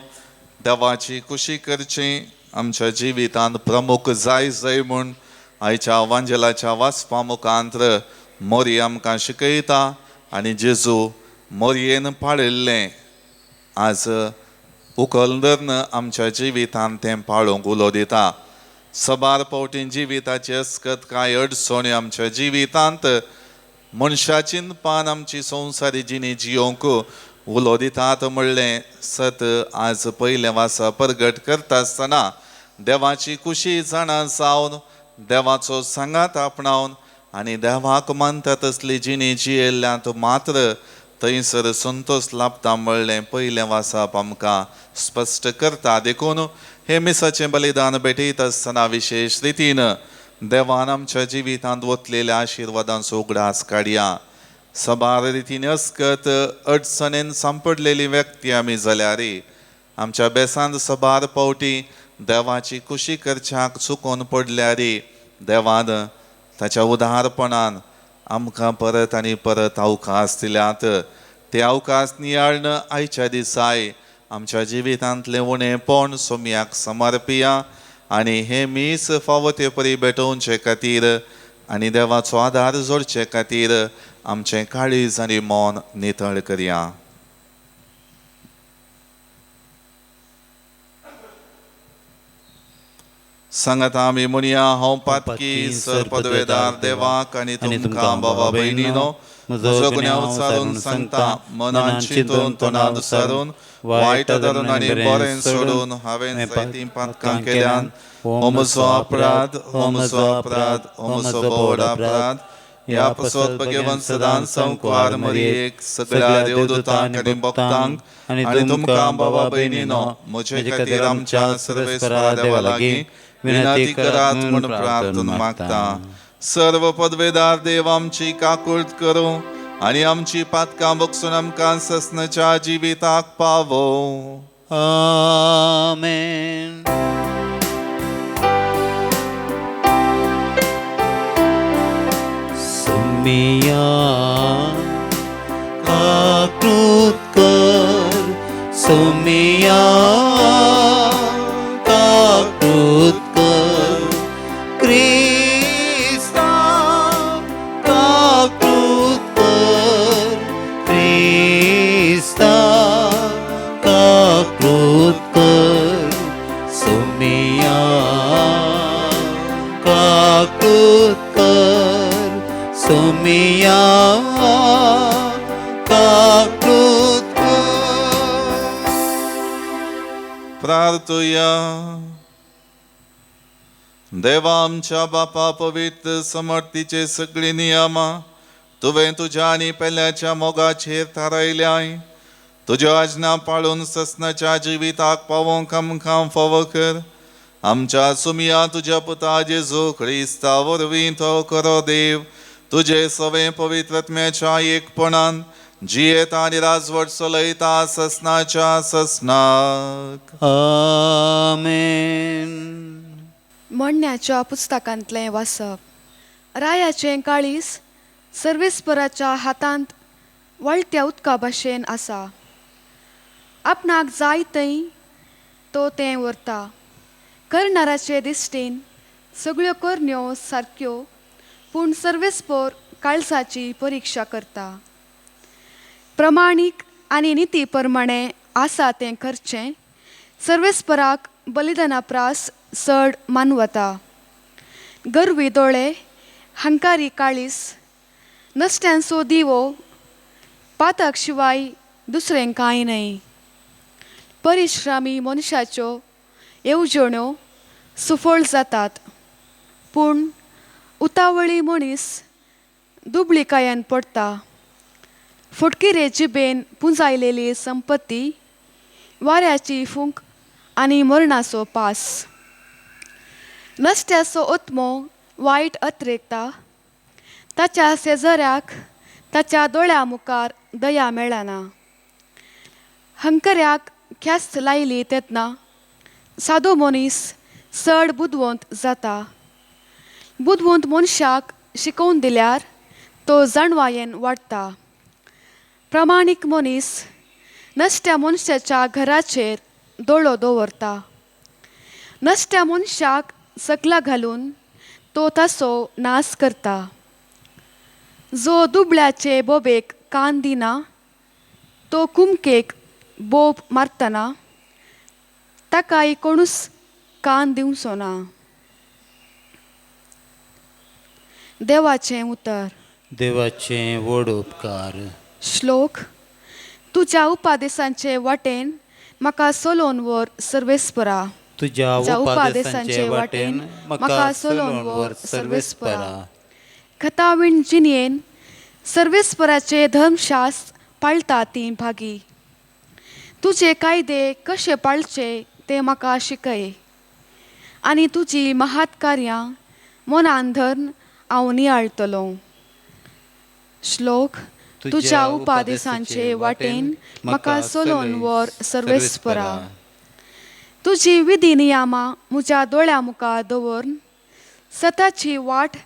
देवाची खुशी करची आमच्या जिवितांत प्रमुख जाय जाय म्हूण आयच्या वांजेलाच्या वाचपा मुखांत्र मोरी आमकां शिकयता आनी जेजू मोरयेन पाळिल्लें आज उखल धरून आमच्या जिवितांत तें पाळूंक उलो दिता. सबार फावटी जिविताची अस्कत कांय अडचणी आमच्या जिवितांत मनशाची पान आमची संवसारी जिणी जियोंक उलो दितात म्हणलें सत आज पयलें वासा परगट करता आसतना देवाची खुशी जाणा जावन देवाचो सांगात आपणावन आनी देवाक मानता तसली जिणी जियेल्ल्यांत मात्र थंयसर संतोश लाभता म्हणलें पयलें वाचप आमकां स्पश्ट करता. देखून हे मिसाचें बलिदान भेटयता आसतना विशेश रितीन देवान आमच्या जिवितांत वतलेल्या आशिर्वादांचो उगडास काडया. सबार रितीन अस्कत अडचणेन सांपडलेली व्यक्ती आमी जाल्यार आमच्या बेसांत सबार फावटी देवाची खुशी करच्याक चुकोन पडल्यार देवान ताच्या उदारपणान आमकां परत आनी परत अवकाश दिल्यात. ते अवकाश नियाळन आयच्या दिसाय आमच्या जिवितांतलें उणेपण सोम्याक समर्पिया आनी हें मीस फावो ते परी भेटोवचे खातीर आनी देवाचो आदार जोडचे खातीर आमचें काळीज आनी मन नितळ करया. सांगात आमी म्हणया, हांव पातकी सर पदवेदार देवाक आनी तुमकां बाबा भयणीनो म्हजो गुन्यांव सारून सांगता, मनान चिंतून तोंडान सारून वायट धरून आनी बरें सोडून हांवें जायतीं पातकां केल्यान. हो म्हजो अपराध, हो म्हजो अपराध, हो म्हजो व्हड अपराध. ह्या पासत भगवान सदां संकवार मरियेक, सगळ्या देवदूतांक आनी भक्तांक आनी तुमकां बाबा भयणीनो म्हजे खातीर आमच्या सर्वेस्परा देवा लागीं विनंती करात म्हूण प्रार्थना मागता. सर्व पदवेदार देव आमची काकूळट करूं आनी आमची पातकां बगसून आमकां ससनाच्या जिविताक पावो. आमेन. सुमिया काकूत कर, सुमिया काकूत कर, क्रिस्ता काकूत कर, क्रिस्ता काकूत कर, सुमिया काकूत कर, सुमिया काकूत कर. प्रार्थुया. देवा आमच्या बापा, पवित्र समर्थीचे सगळीं नियमां तुवें तुज्या आनी पेल्याच्या मोगाचेर थारायल्याय. तुज्यो आज्ञा पाळून ससनाच्या जिविताक पावोवंक आमकां फावो कर. आमच्या सुमिया तुज्या पुता जेजू क्रिस्ता वरवीं तो खरो देव तुजे सवें पवित्र आत्म्याच्या एकपणान जियेता आनी राजवट चलयता ससनाच्या ससनाक. आमेन. म्हणण्याच्या पुस्तकांतलें वाचप. रायाचें काळीस सर्वेस्पराच्या हातांत वळत्या उदका भाशेन आसा. आपणाक जाय थंय तो तें व्हरता. करणाराचे दिश्टीन सगळ्यो करण्यो सारक्यो, पूण सर्वेस्पर काळजाची परिक्षा करता. प्रमाणीक आनी निती प्रमाणे आसा तें करचें सर्वेस्पराक बलिदाना प्रास चड मानवता. गर्वी दोळे, हंकारी काळीस, नसत्यांचो दिवो, पातक शिवाय दुसरें कांय न्हय. परिश्रामी मनशाच्यो येवजण्यो सुफळ जातात, पूण उतावळी मनीस दुबळिकायेन पडटा. फटकिरे जिबेन पुंजायलेली संपत्ती वाऱ्याची फूंक आनी मरणाचो पास. नसत्याचो आत्मो वायट अत्रेकता, ताच्या शेजाऱ्याक ताच्या दोळ्या मुखार दया मेळना. हंकऱ्याक ख्यास्त लायली तेन्ना सादो मनीस चड बुदवंत जाता. बुदवंत मनशाक शिकोवन दिल्यार तो जाणवायेन वाडटा. प्रमाणीक मनीस नश्ट्या मनशाच्या घराचेर दोळो दवरता. नश्ट्या मनशाक सकला घालून तो ताचो नाश करता. जो दुबळ्याचे बोबेक कान दिना तो कुमकेक बोब मारतना ताकाय कोणूच कान दिवचो ना. देवाचें उतर. देवाचे व्हड उपकार. श्लोक. तुज्या उपादेसांचे वाटेन म्हाका चलोवन व्हर सर्वेस्परा. तुज्या उपादेसांचे वाटेन म्हाका चलोवन व्हर सर्वेस्परा. खतावीण जिणयेन सर्वेस्पराचे धर्मशास्त्र पाळटा ती भागी. तुजे कायदे कशे पाळचे ते म्हाका शिकय आनी तुजी महात कार्यां मनान धरून हांव नियाळटलो. श्लोक. तुज्या उपादेसांचे वाटेन म्हाका चलोवन व्हर सर्वेस्परा. तुजी विधी नियामां म्हज्या दोळ्या मुखार दवरून सताची वाट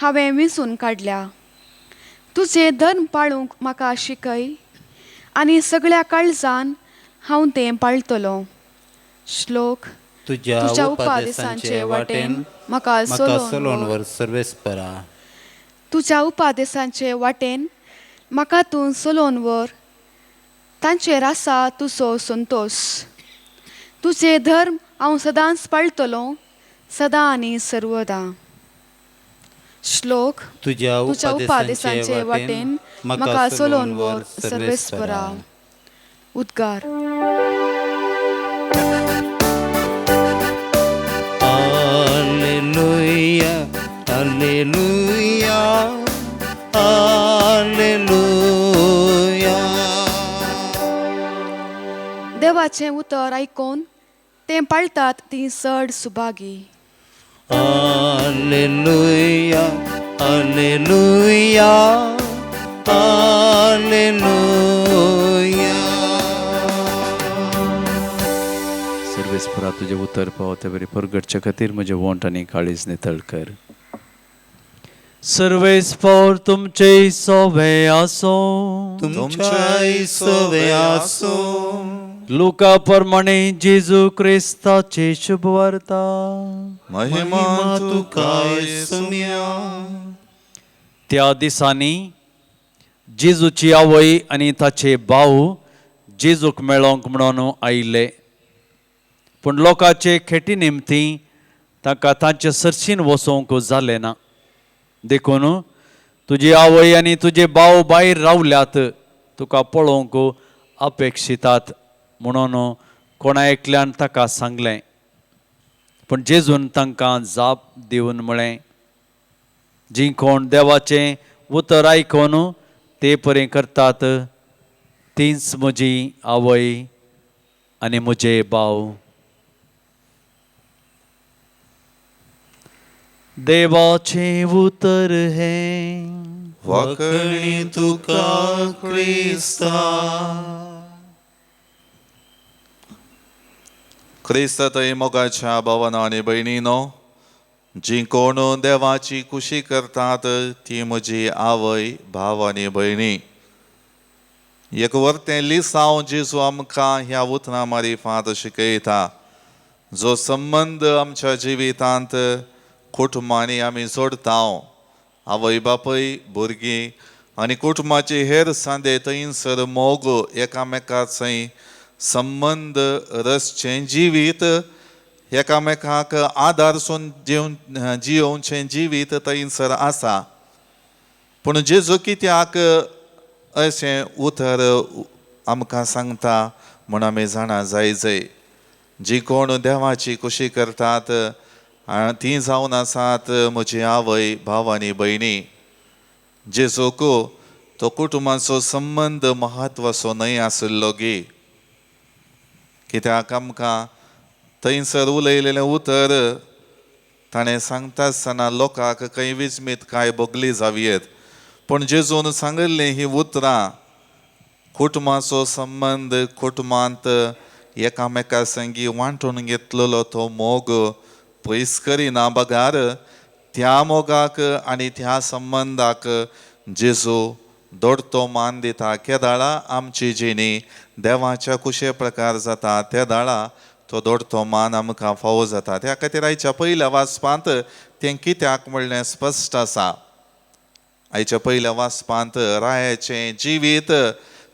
हांवें विंचून काडल्या. तुजें धर्म पाळूंक म्हाका शिकय आनी सगळ्या काळजान हांव तें पाळटलो. श्लोक. तुज्या उपादेसांचे वाटेन म्हाका चलोवन व्हर सर्वेस्परा. तुज्या उपादेसांचे वाटेन म्हाका तूं चलोवन व्हर. तांचेर आसा तुजो संतोश. तुजें धर्म हांव सदांच पाळटलो सदां आनी सर्वदां. श्लोक. तुज्या उपादेसांचे वाटेन म्हाका चलोवन व्हर सर्वेस्परा. उद्गार. Alleluia, alleluia, alleluia. देवाचें उतर आयकून तें पाळटात तीं चड सुभागी. Alleluia, alleluia, alleluia. सर्वेस्परा तुजें उतर पावो ते बरी परगटचे खातीर म्हजें वोंट आनी काळीज नितळ कर. सर्वेस्पर तुमचे सोवे आसो. तुमच्याय सवे आसूं. लुका प्रमाणे जेजू क्रिस्ताची शुभवार्ता. महिमा तुका येसुम्या. त्या दिसांनी जेजूची आवय आनी ताचे भाव जेजूक मेळोंक म्हणून आयिल्ले. पूण लोकांचे खेटी निमती ताका तांचे सरशीन वचोंक जालें ना. देखून तुजी आवय आनी तुजे भाव भायर रावल्यात तुका पळोवंक अपेक्षितात म्हणून कोणा एकल्यान ताका सांगलें. पूण जेजून तांकां जाप दिवन म्हळें, जीं कोण देवाचें उतर आयकून ते परी करतात तींच म्हजी आवय आनी म्हजे भाव. देवाचें उतर हें. वखणी तुका क्रिस्ता. क्रिस्त थंय मोगाच्या भावानो आनी भयणीनो, जीं कोण देवाची खुशी करतात ती म्हजी आवय, भाव आनी भयणी. एक वर्तें लिसांव जेजू आमकां ह्या उतरां मारिफात शिकयता. जो संबंद आमच्या जिवितांत कुटुंबांनी आमी जोडता, आवय बापूय, भुरगीं आनी कुटुंबाचे हेर सांदे, थंयसर मोग एकामेकाचें संबंद रचचें जिवीत, एकामेकाक आदारसून जियोवचें जिवीत थंयसर आसा. पूण जेजू कित्याक अशें उतर आमकां सांगता म्हूण आमी जाणा जाय जाय. जी कोण देवाची खुशी करतात तीं जावन आसात म्हजी आवय, भाव आनी भयणी. जेजूक तो कुटुंबाचो संबंद म्हत्वाचो न्हय आशिल्लो गी? कित्याक आमकां थंयसर उलयलेलें उतर ताणें सांगता आसतना लोकांक खंय विजमीत काय भोगली जावयेत. पूण जेजून सांगिल्लीं हीं उतरां कुटुंबाचो संबंद, कुटुंबांत एकामेका संगी वांटून घेतलेलो तो मोग पयस करिना बगार त्या मोगाक आनी त्या संबंदाक जेजू दोडतो मान दिता. केदाळा आमची जिणी देवाच्या कुशे प्रकार जाता तेदाळा तो दोडतो मान आमकां फावो जाता. त्या खातीर आयच्या पयल्या वाचपांत तें कित्याक म्हणलें स्पश्ट आसा. आयच्या पयल्या वाचपांत रायाचें जिवीत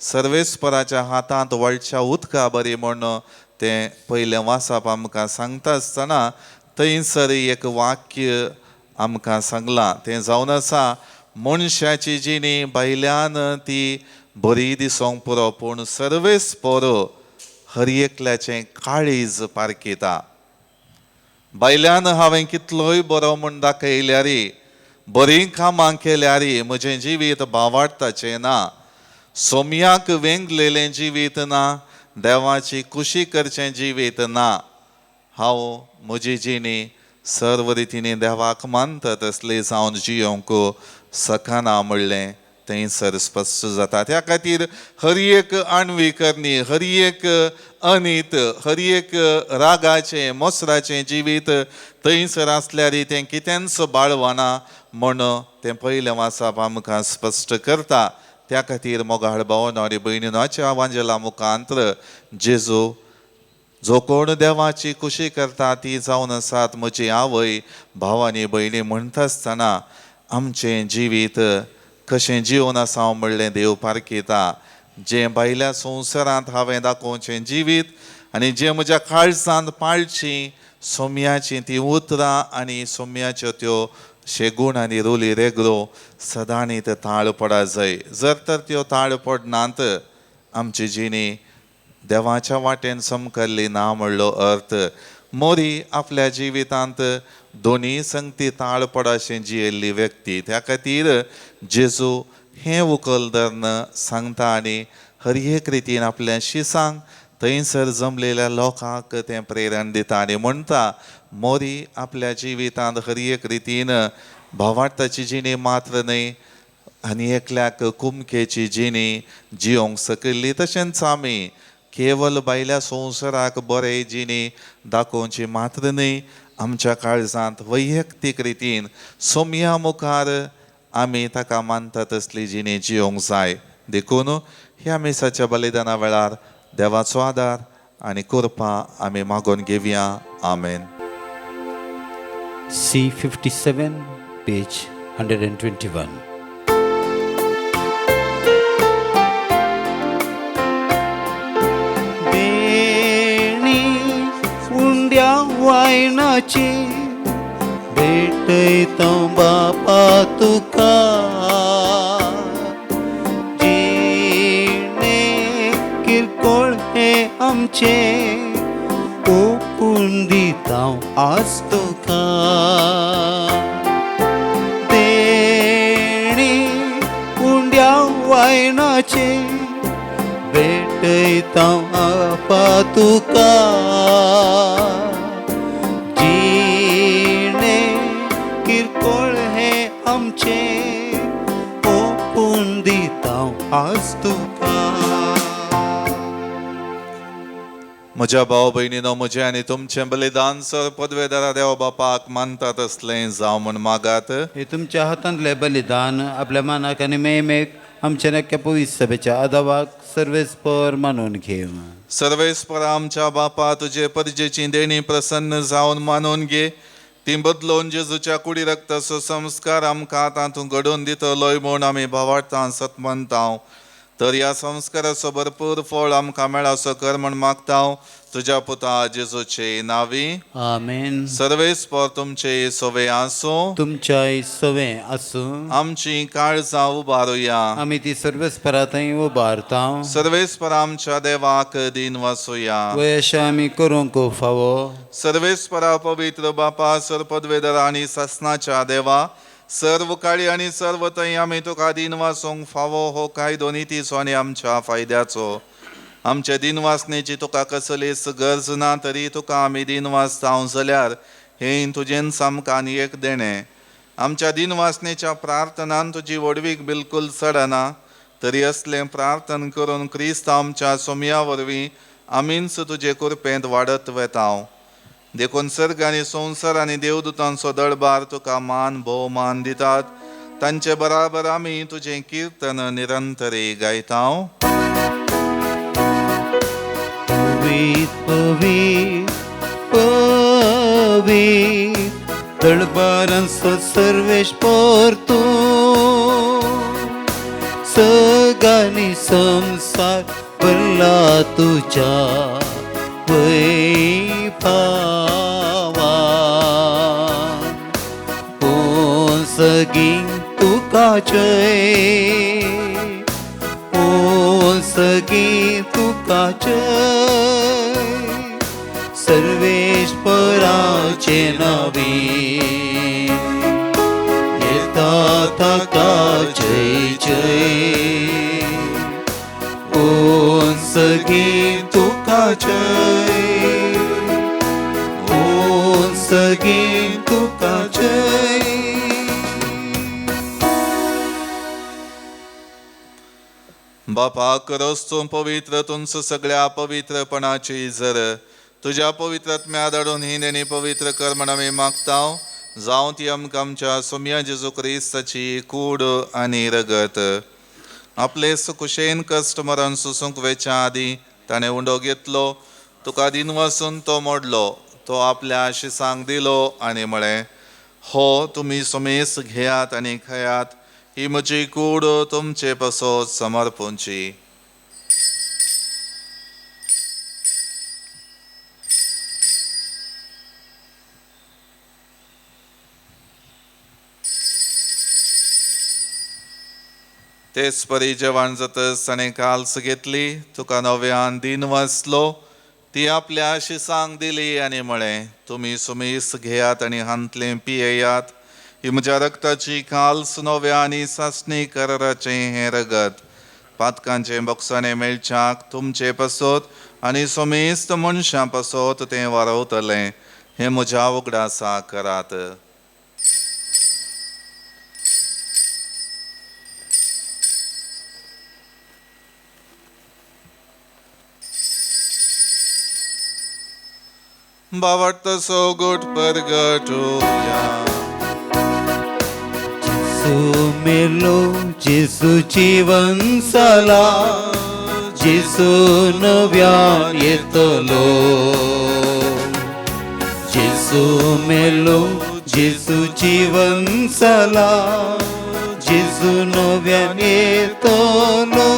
सर्वेस्पराच्या हातांत वळच्या उदका बरी म्हूण तें पयलें वाचप आमकां सांगता आसतना थंयसर एक वाक्य आमकां सांगलां तें जावन आसा, मनशाची जिणी भायल्यान ती बरी दिसोंक पुरो पूण सर्वेस्पर हर एकल्याचें काळीज पारखिता. भायल्यान हांवें कितलोय बरो म्हूण दाखयल्यार, बरीं कामां केल्यार म्हजें जिवीत भावार्थाचें ना, सोम्याक वेंगलेलें जिवीत ना, देवाची खुशी करचें जिवीत ना. हांव म्हजी जिणी सर्व रितीनी देवाक मानता तसली जावन जियोंक शकना म्हणलें थंयसर स्पश्ट जाता. त्या खातीर हर एक आणवी करणी, हर एक अनीत, हर एक रागाचें मोसराचें जिवीत थंयसर आसल्यार तें कितेंच बाळवना म्हूण तें पयलें वाचप आमकां स्पश्ट करता. त्या खातीर मोगाळ भावनो आनी भयणीच्या वांजेला मुखांत्र जेजू जो कोण देवाची खुशी करता ती जावन आसात म्हजी आवय भाव आनी भयणी म्हणटा आसतना आमचें जिवीत कशें जिवन आसा म्हणलें देव पारखिता. जें भायल्या संवसारांत हांवें दाखोवचें जिवीत आनी जें म्हज्या काळजांत पाळचीं सोम्याचीं तीं उतरां आनी सोम्याच्यो त्यो शेगूण आनी रुली रेगरो सदांनी ते ताळ पडा जाय. जर तर त्यो ताळ पडनात आमची जिणी देवाच्या वाटेन समकल्ली ना म्हणलो अर्थ. मोरी आपल्या जिवितांत दोनी संगती ताळ पडाशें जियेल्ली व्यक्ती. त्या खातीर जेजू हें उकल धरून सांगता आनी हर एक रितीन आपल्या शिसांक थंयसर जमलेल्या लोकांक तें प्रेरण दिता आनी म्हणटा मोरी आपल्या जिवितांत हर एक रितीन भावार्थाची जिणी मात्र न्हय आनी एकल्याक कुमकेची जिणी जियोंक सकयल्ली. तशेंच आमी केवल भायल्या संवसाराक बरें जिणी दाखोवची मात्र न्हय, आमच्या काळजांत वैयक्तीक रितीन सोम्या मुखार आमी ताका मानता तसली जिणी जियोंक जाय. देखून ह्या मिसाच्या बलिदाना वेळार देवाचो आदार आनी कृपा आमी मागून घेवया. आमेन. C57, page 121. देणी उंड्या वायनाची भेटयता बापा तुका, जिणे किरकोळ हे आमचे ओपून दिता आज तुका. देणी उंड्या वायनाचे भेटयता बापा तुका, जिणे किरकोळ हे आमचे ओपून दिता आज तुका. म्हज्या भाव भयणीनो, म्हजें आनी तुमचें बलिदान सर पदवेदारा देव बापाक मानता तसलें जावं म्हूण मागात. हे तुमच्या हातांतलें बलिदान आपल्या मानाक आनी मेमेक आमच्या नक्या पवित्र सभेच्या आदावाक सर्वेस्पर मानून घेव. सर्वेस्पर आमच्या बापा तुजे परजेची देणी प्रसन्न जावन मानून घे, ती बदलोवन जेजूच्या कुडी रक्ताचो संस्कार आमकां तातूंत घडोवन दितलोय म्हूण आमी भावार्थान सतमनता. तर ह्या संस्काराचो भरपूर फळ आमकां मेळासो कर म्हूण मागता तुज्या पुता जेजूचे नावी. आमेन. सर्वेस्पर तुमचे सवे आसूं, तुमच्याय सवे आसूं. आमची काळजां उबारुया, आमी ती सर्वेस्परा थंय उबारता. सर्वेस्पर आमच्या देवाक दिन वासुया, वयश आमी करूंक फावो. सर्वेस्परा पवित्र बापा सर्पदवेदर आनी सासनाच्या देवा, सर्व काळी आनी सर्व थंय आमी तुका दिन वासूंक फावो हो कायदो नितीचो आनी आमच्या फायद्याचो. आमच्या दिनवासनेची तुका कसलीच गरज ना तरी तुका आमी दिनवासता जाल्यार हें तुजेंच आमकां आनी एक देणें. आमच्या दिनवासनेच्या प्रार्थनान तुजी व्हडवीक बिलकुल चडना, तरी असलें प्रार्थन करून क्रिस्त आमच्या सोमया वरवीं आमीच तुजे कृपेंत वाडत वेता. देखून सर्ग आनी संवसार आनी देवदूतांचो दरबार तुका मान भोवमान दितात. तांचे बराबर आमी तुजें किर्तन निरंतरी गायता. पवीत पवीत पवीत दळबारांचो सर्वेस्पर तूं, सगांनी संवसार भरला तुज्या वैभावान. कोण सगीं तुका जय, कोण सगीं तुका जय, सर्वेस्पराचे नावे येता ताका जय जय. कोण सगीं तुका जय, कोण सगीं तुका जय. बापा करोस तूं पवित्र तुमचो सगळ्या पवित्रपणाची जर तुज्या पवित्रात्म्या धाडून ही नेणी पवित्र कर म्हण आमी मागता. जावं ती आमकां आमच्या सोमया जेजू क्रिस्ताची कूड आनी रगत. आपले सुकुशेन कश्ट मरण सोसूंक वेच्या आदीं ताणें उंडो घेतलो, तुका दिनवासून तो मोडलो, तो आपल्या आशिसांक दिलो आनी म्हळें, हो तुमी सोमेस घेयात आनी खायात, ही म्हजी कूड तुमचे पासत समर्पूंची. तेच परी जेवण जातच ताणें काल्स घेतली, तुका नव्यान दिन वाचलो, ती आपल्या शिसांक दिली आनी म्हळें, तुमी सुमीस घेयात आनी हांतलें पियेयात, ही म्हज्या रक्ताची काल्स नव्या आनी सासणी कराराचें हें रगत पातकांचें बोगसाणें मेळच्याक तुमचे पासत आनी समेस्त मनशां पासत तें वारवतलें. हें म्हज्या उगडासा करात. बावट सो गुट परगटोया. जेसू मेलो, जेसू जीवन जाला, जेसू नव्यान येतलो. जेसू मेलो, जेसू जीवन जाला, जेसू नव्यान येतलो.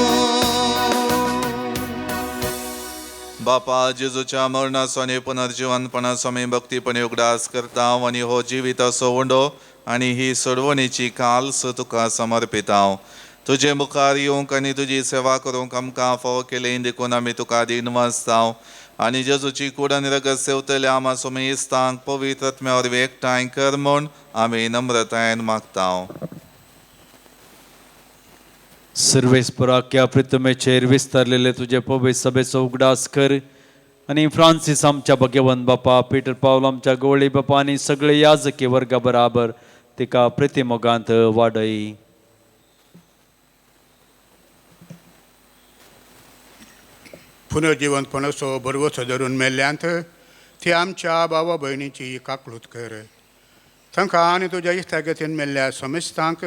बापा जेजूच्या मरणाचो आनी पुनर्जिवनपणाचो आमी भक्तीपणी उगडास करता आनी हो जिविताचो उंडो आनी ही सोडवणीची काल्स तुका समर्पिता. तुजे मुखार येवंक आनी तुजी सेवा करूंक आमकां फावो केली देखून आमी तुका दिनवासता आनी जेजूची कूड आनी रगत सेवतल्या आमा सोमेस्तांक पवित्र आत्म्या वरवीं एकठांय कर म्हूण आमी नम्रतायेन मागता. सर्वेस्पराक्या प्रितमेचेर विस्तारलेले तुजे पवित्र सभेचो उगडास कर आनी फ्रांसीस आमच्या भगवंत बापा, पीटर पावल आमच्या गोवळी बापा आनी सगळे याजकी वर्गा बराबर तिका प्रितीमोगांत वाडय. पुनर्जिवंतपणाचो भरवसो धरून मेल्ल्यांत ती आमच्या भावा भयणीची काकळूत कर. तांकां आनी तुज्या इश्टागतीन मेल्ल्या समेस्तांक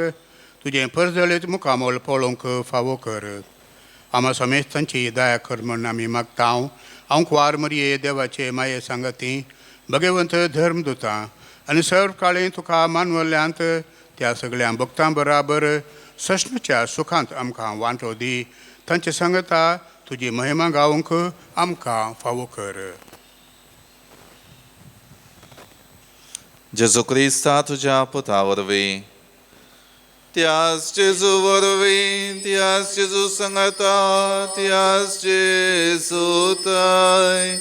तुजें परजळीत मुखामोल पळोवंक फावो कर. आमा समेस्तांची दया कर म्हण आमी मागता. हांव कुवार मरये देवाचे माये सांगती भगवंत धर्म दुता आनी सर्व काळी तुका मानवल्ल्यांत त्या सगळ्या भक्तां बराबर सश्णाच्या सुखांत आमकां वांटो दी. तांचे सांगता तुजी महिमा गावंक आमकां फावो कर. जेजू क्रिस्ता तुज्या पुता वरवीं, त्याच जेजू वरवीं, त्याच जेजू सांगता, त्याच जेजू थंय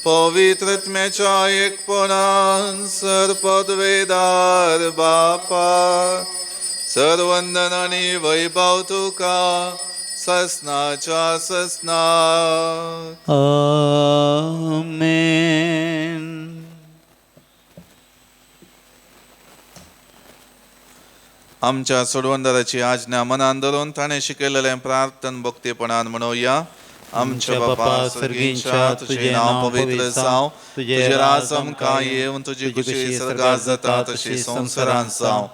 पवित्र आत्म्याच्या एकपणान सर्पदवेदार बापा सर्वंदन आनी वैभव तुका ससनाच्या ससना. आमेन. आमच्या सोडवणदाराची आज्ञा मनान धरून ताणें शिकयलेलें प्रार्थन भक्तीपणान म्हणोया. आमच्या बापा सर्गींच्या, तुजें नांव पवित्र जावं, तुजें राज आमकां येवन, तुजी खुशी सर्गात जाता तशी संवसारांत जावं.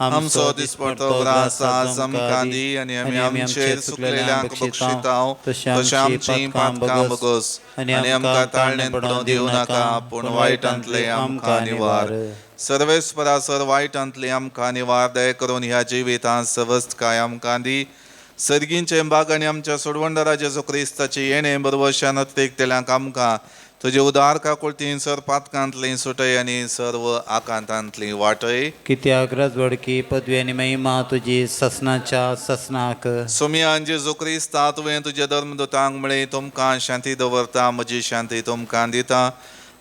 आमचो दिसपडतो ग्रास आज आमकां दी आनी आमी आमचेर चुकलेल्यांक बक्षितांव तशें आमचीं पातकां बगस आनी आमकां ताळणेंत पडोवंक दिवं नाका, पूण वायटांतलें आमकां निवार. सर्वेस्परा सर वायटांतलें आमकां निवार. दया करून ह्या जिवितांत सवस्तकाय आमकां दी. सर्गींचे बाग आनी आमच्या सोडवणदारा जेजू क्रिस्ताची येणें बरवशान अत्रेकतल्यांक आमकां तुजे उदार काकुळतीन सर पातकांतलीं सुटय आनी सर्व आकांतांतलीं वाटय. कित्याक राजवडकी पदवी आनी महिमा तुजी ससनाच्या ससनाक. सोमयान जेजू क्रिस्ता, तुवें तुज्या धर्मदूतांक म्हळें, तुमकां शांती दवरता, म्हजी शांती तुमकां दिता.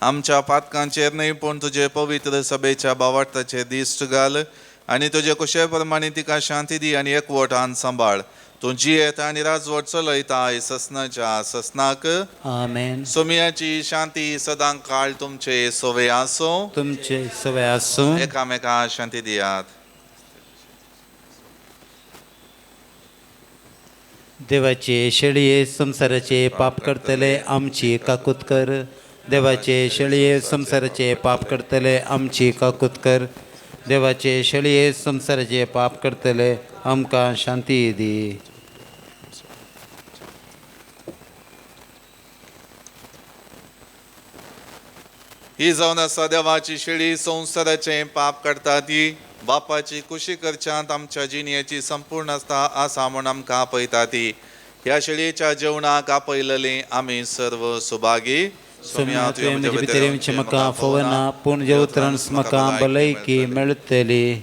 आमच्या पातकांचेर न्हय पूण तुजे पवित्र सभेच्या बावार्थाचेर दिश्ट घाल आनी तुजे कुशे प्रमाणे तिका शांती दी आनी एकवटान सांबाळ. तूं जियेता आनी राजवट चलयता ससनाच्या ससनाक. आमेन. सोमयाची शांती सदां काळ तुमचे सोवे आसूं. तुमचे सवे आसूं. एकामेका शांती दियात. देवाचे शेळये संवसाराचे पाप करतले आमची काकूत कर. देवाचे शेळये संवसाराचे पाप करतले आमची काकूत कर. देवाचे शेळये संवसाराचे पाप करतले आमकां शांती दी. ही जावन आसा देवाची शेळी, संवसाराचें पाप काडटा ती. बापाची कुशी करच्यांत आमच्या जिणेची संपूर्ण आसता आसा म्हूण आमकां आपयता ती. ह्या शेळयेच्या जेवणाक आपयलेली आमी सर्व सुभागी. सोम्या, तुवें म्हजे भितर येवचें म्हाका फावना, पूण जे उतरान म्हाका भलायकी मेळटली.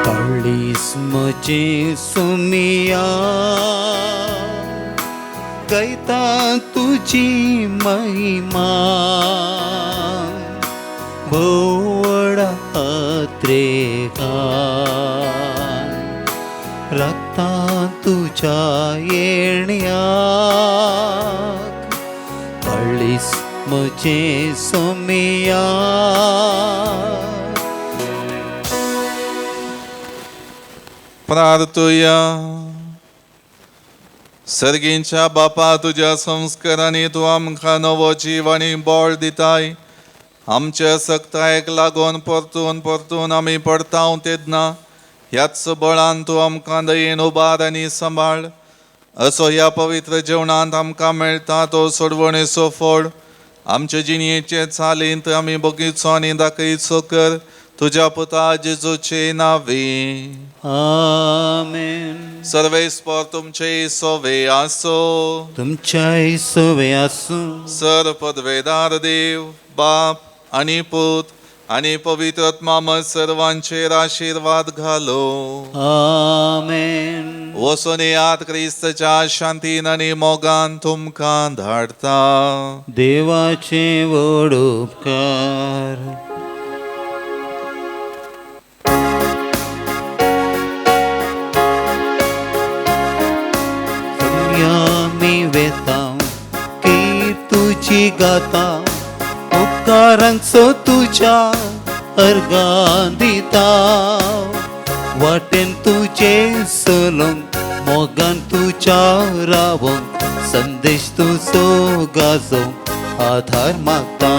काळीज म्हजें सोमिया गायता तुजी महिमा, भोवडा त्रेगान राखता तुज्या येण्याक. काळीज म्हजें सोमिया. प्रार्थुया. सर्गींच्या बापा, तुज्या संस्कारांनी तूं आमकां नवो जीव आनी बळ दिताय. आमच्या सक्तायेक लागून परतून परतून आमी पडताव तेन्ना ह्याच बळान तूं आमकां दयेन उबार आनी सांबाळ. असो ह्या पवित्र जेवणांत आमकां मेळटा तो सोडवणेचो फळ आमचे जिणेचे चालींत आमी बगीचो आनी दाखयचो कर. तुज्या पुता जेजूचे नावे. आमेन. सर्वेस्पर तुमचे सोवे आसो. तुमच्याय सोवे आसूं. सर पदवेदार देव बाप आनी पूत आनी पवित्र आत्मा सर्वांचेर आशिर्वाद घालो. आमेन. वचून येयात, क्रिस्तच्या शांतीन आनी मोगान तुमकां धाडता. देवाचे व्हड उपकार. आमी वेता की तुजी गाता, उपकारांचो तुज्या अर्गां दिता. वाटेन तुजे चलूंक, मोगान तुज्या रावोंक, संदेश तुजो गाजोवंक आधार मागता.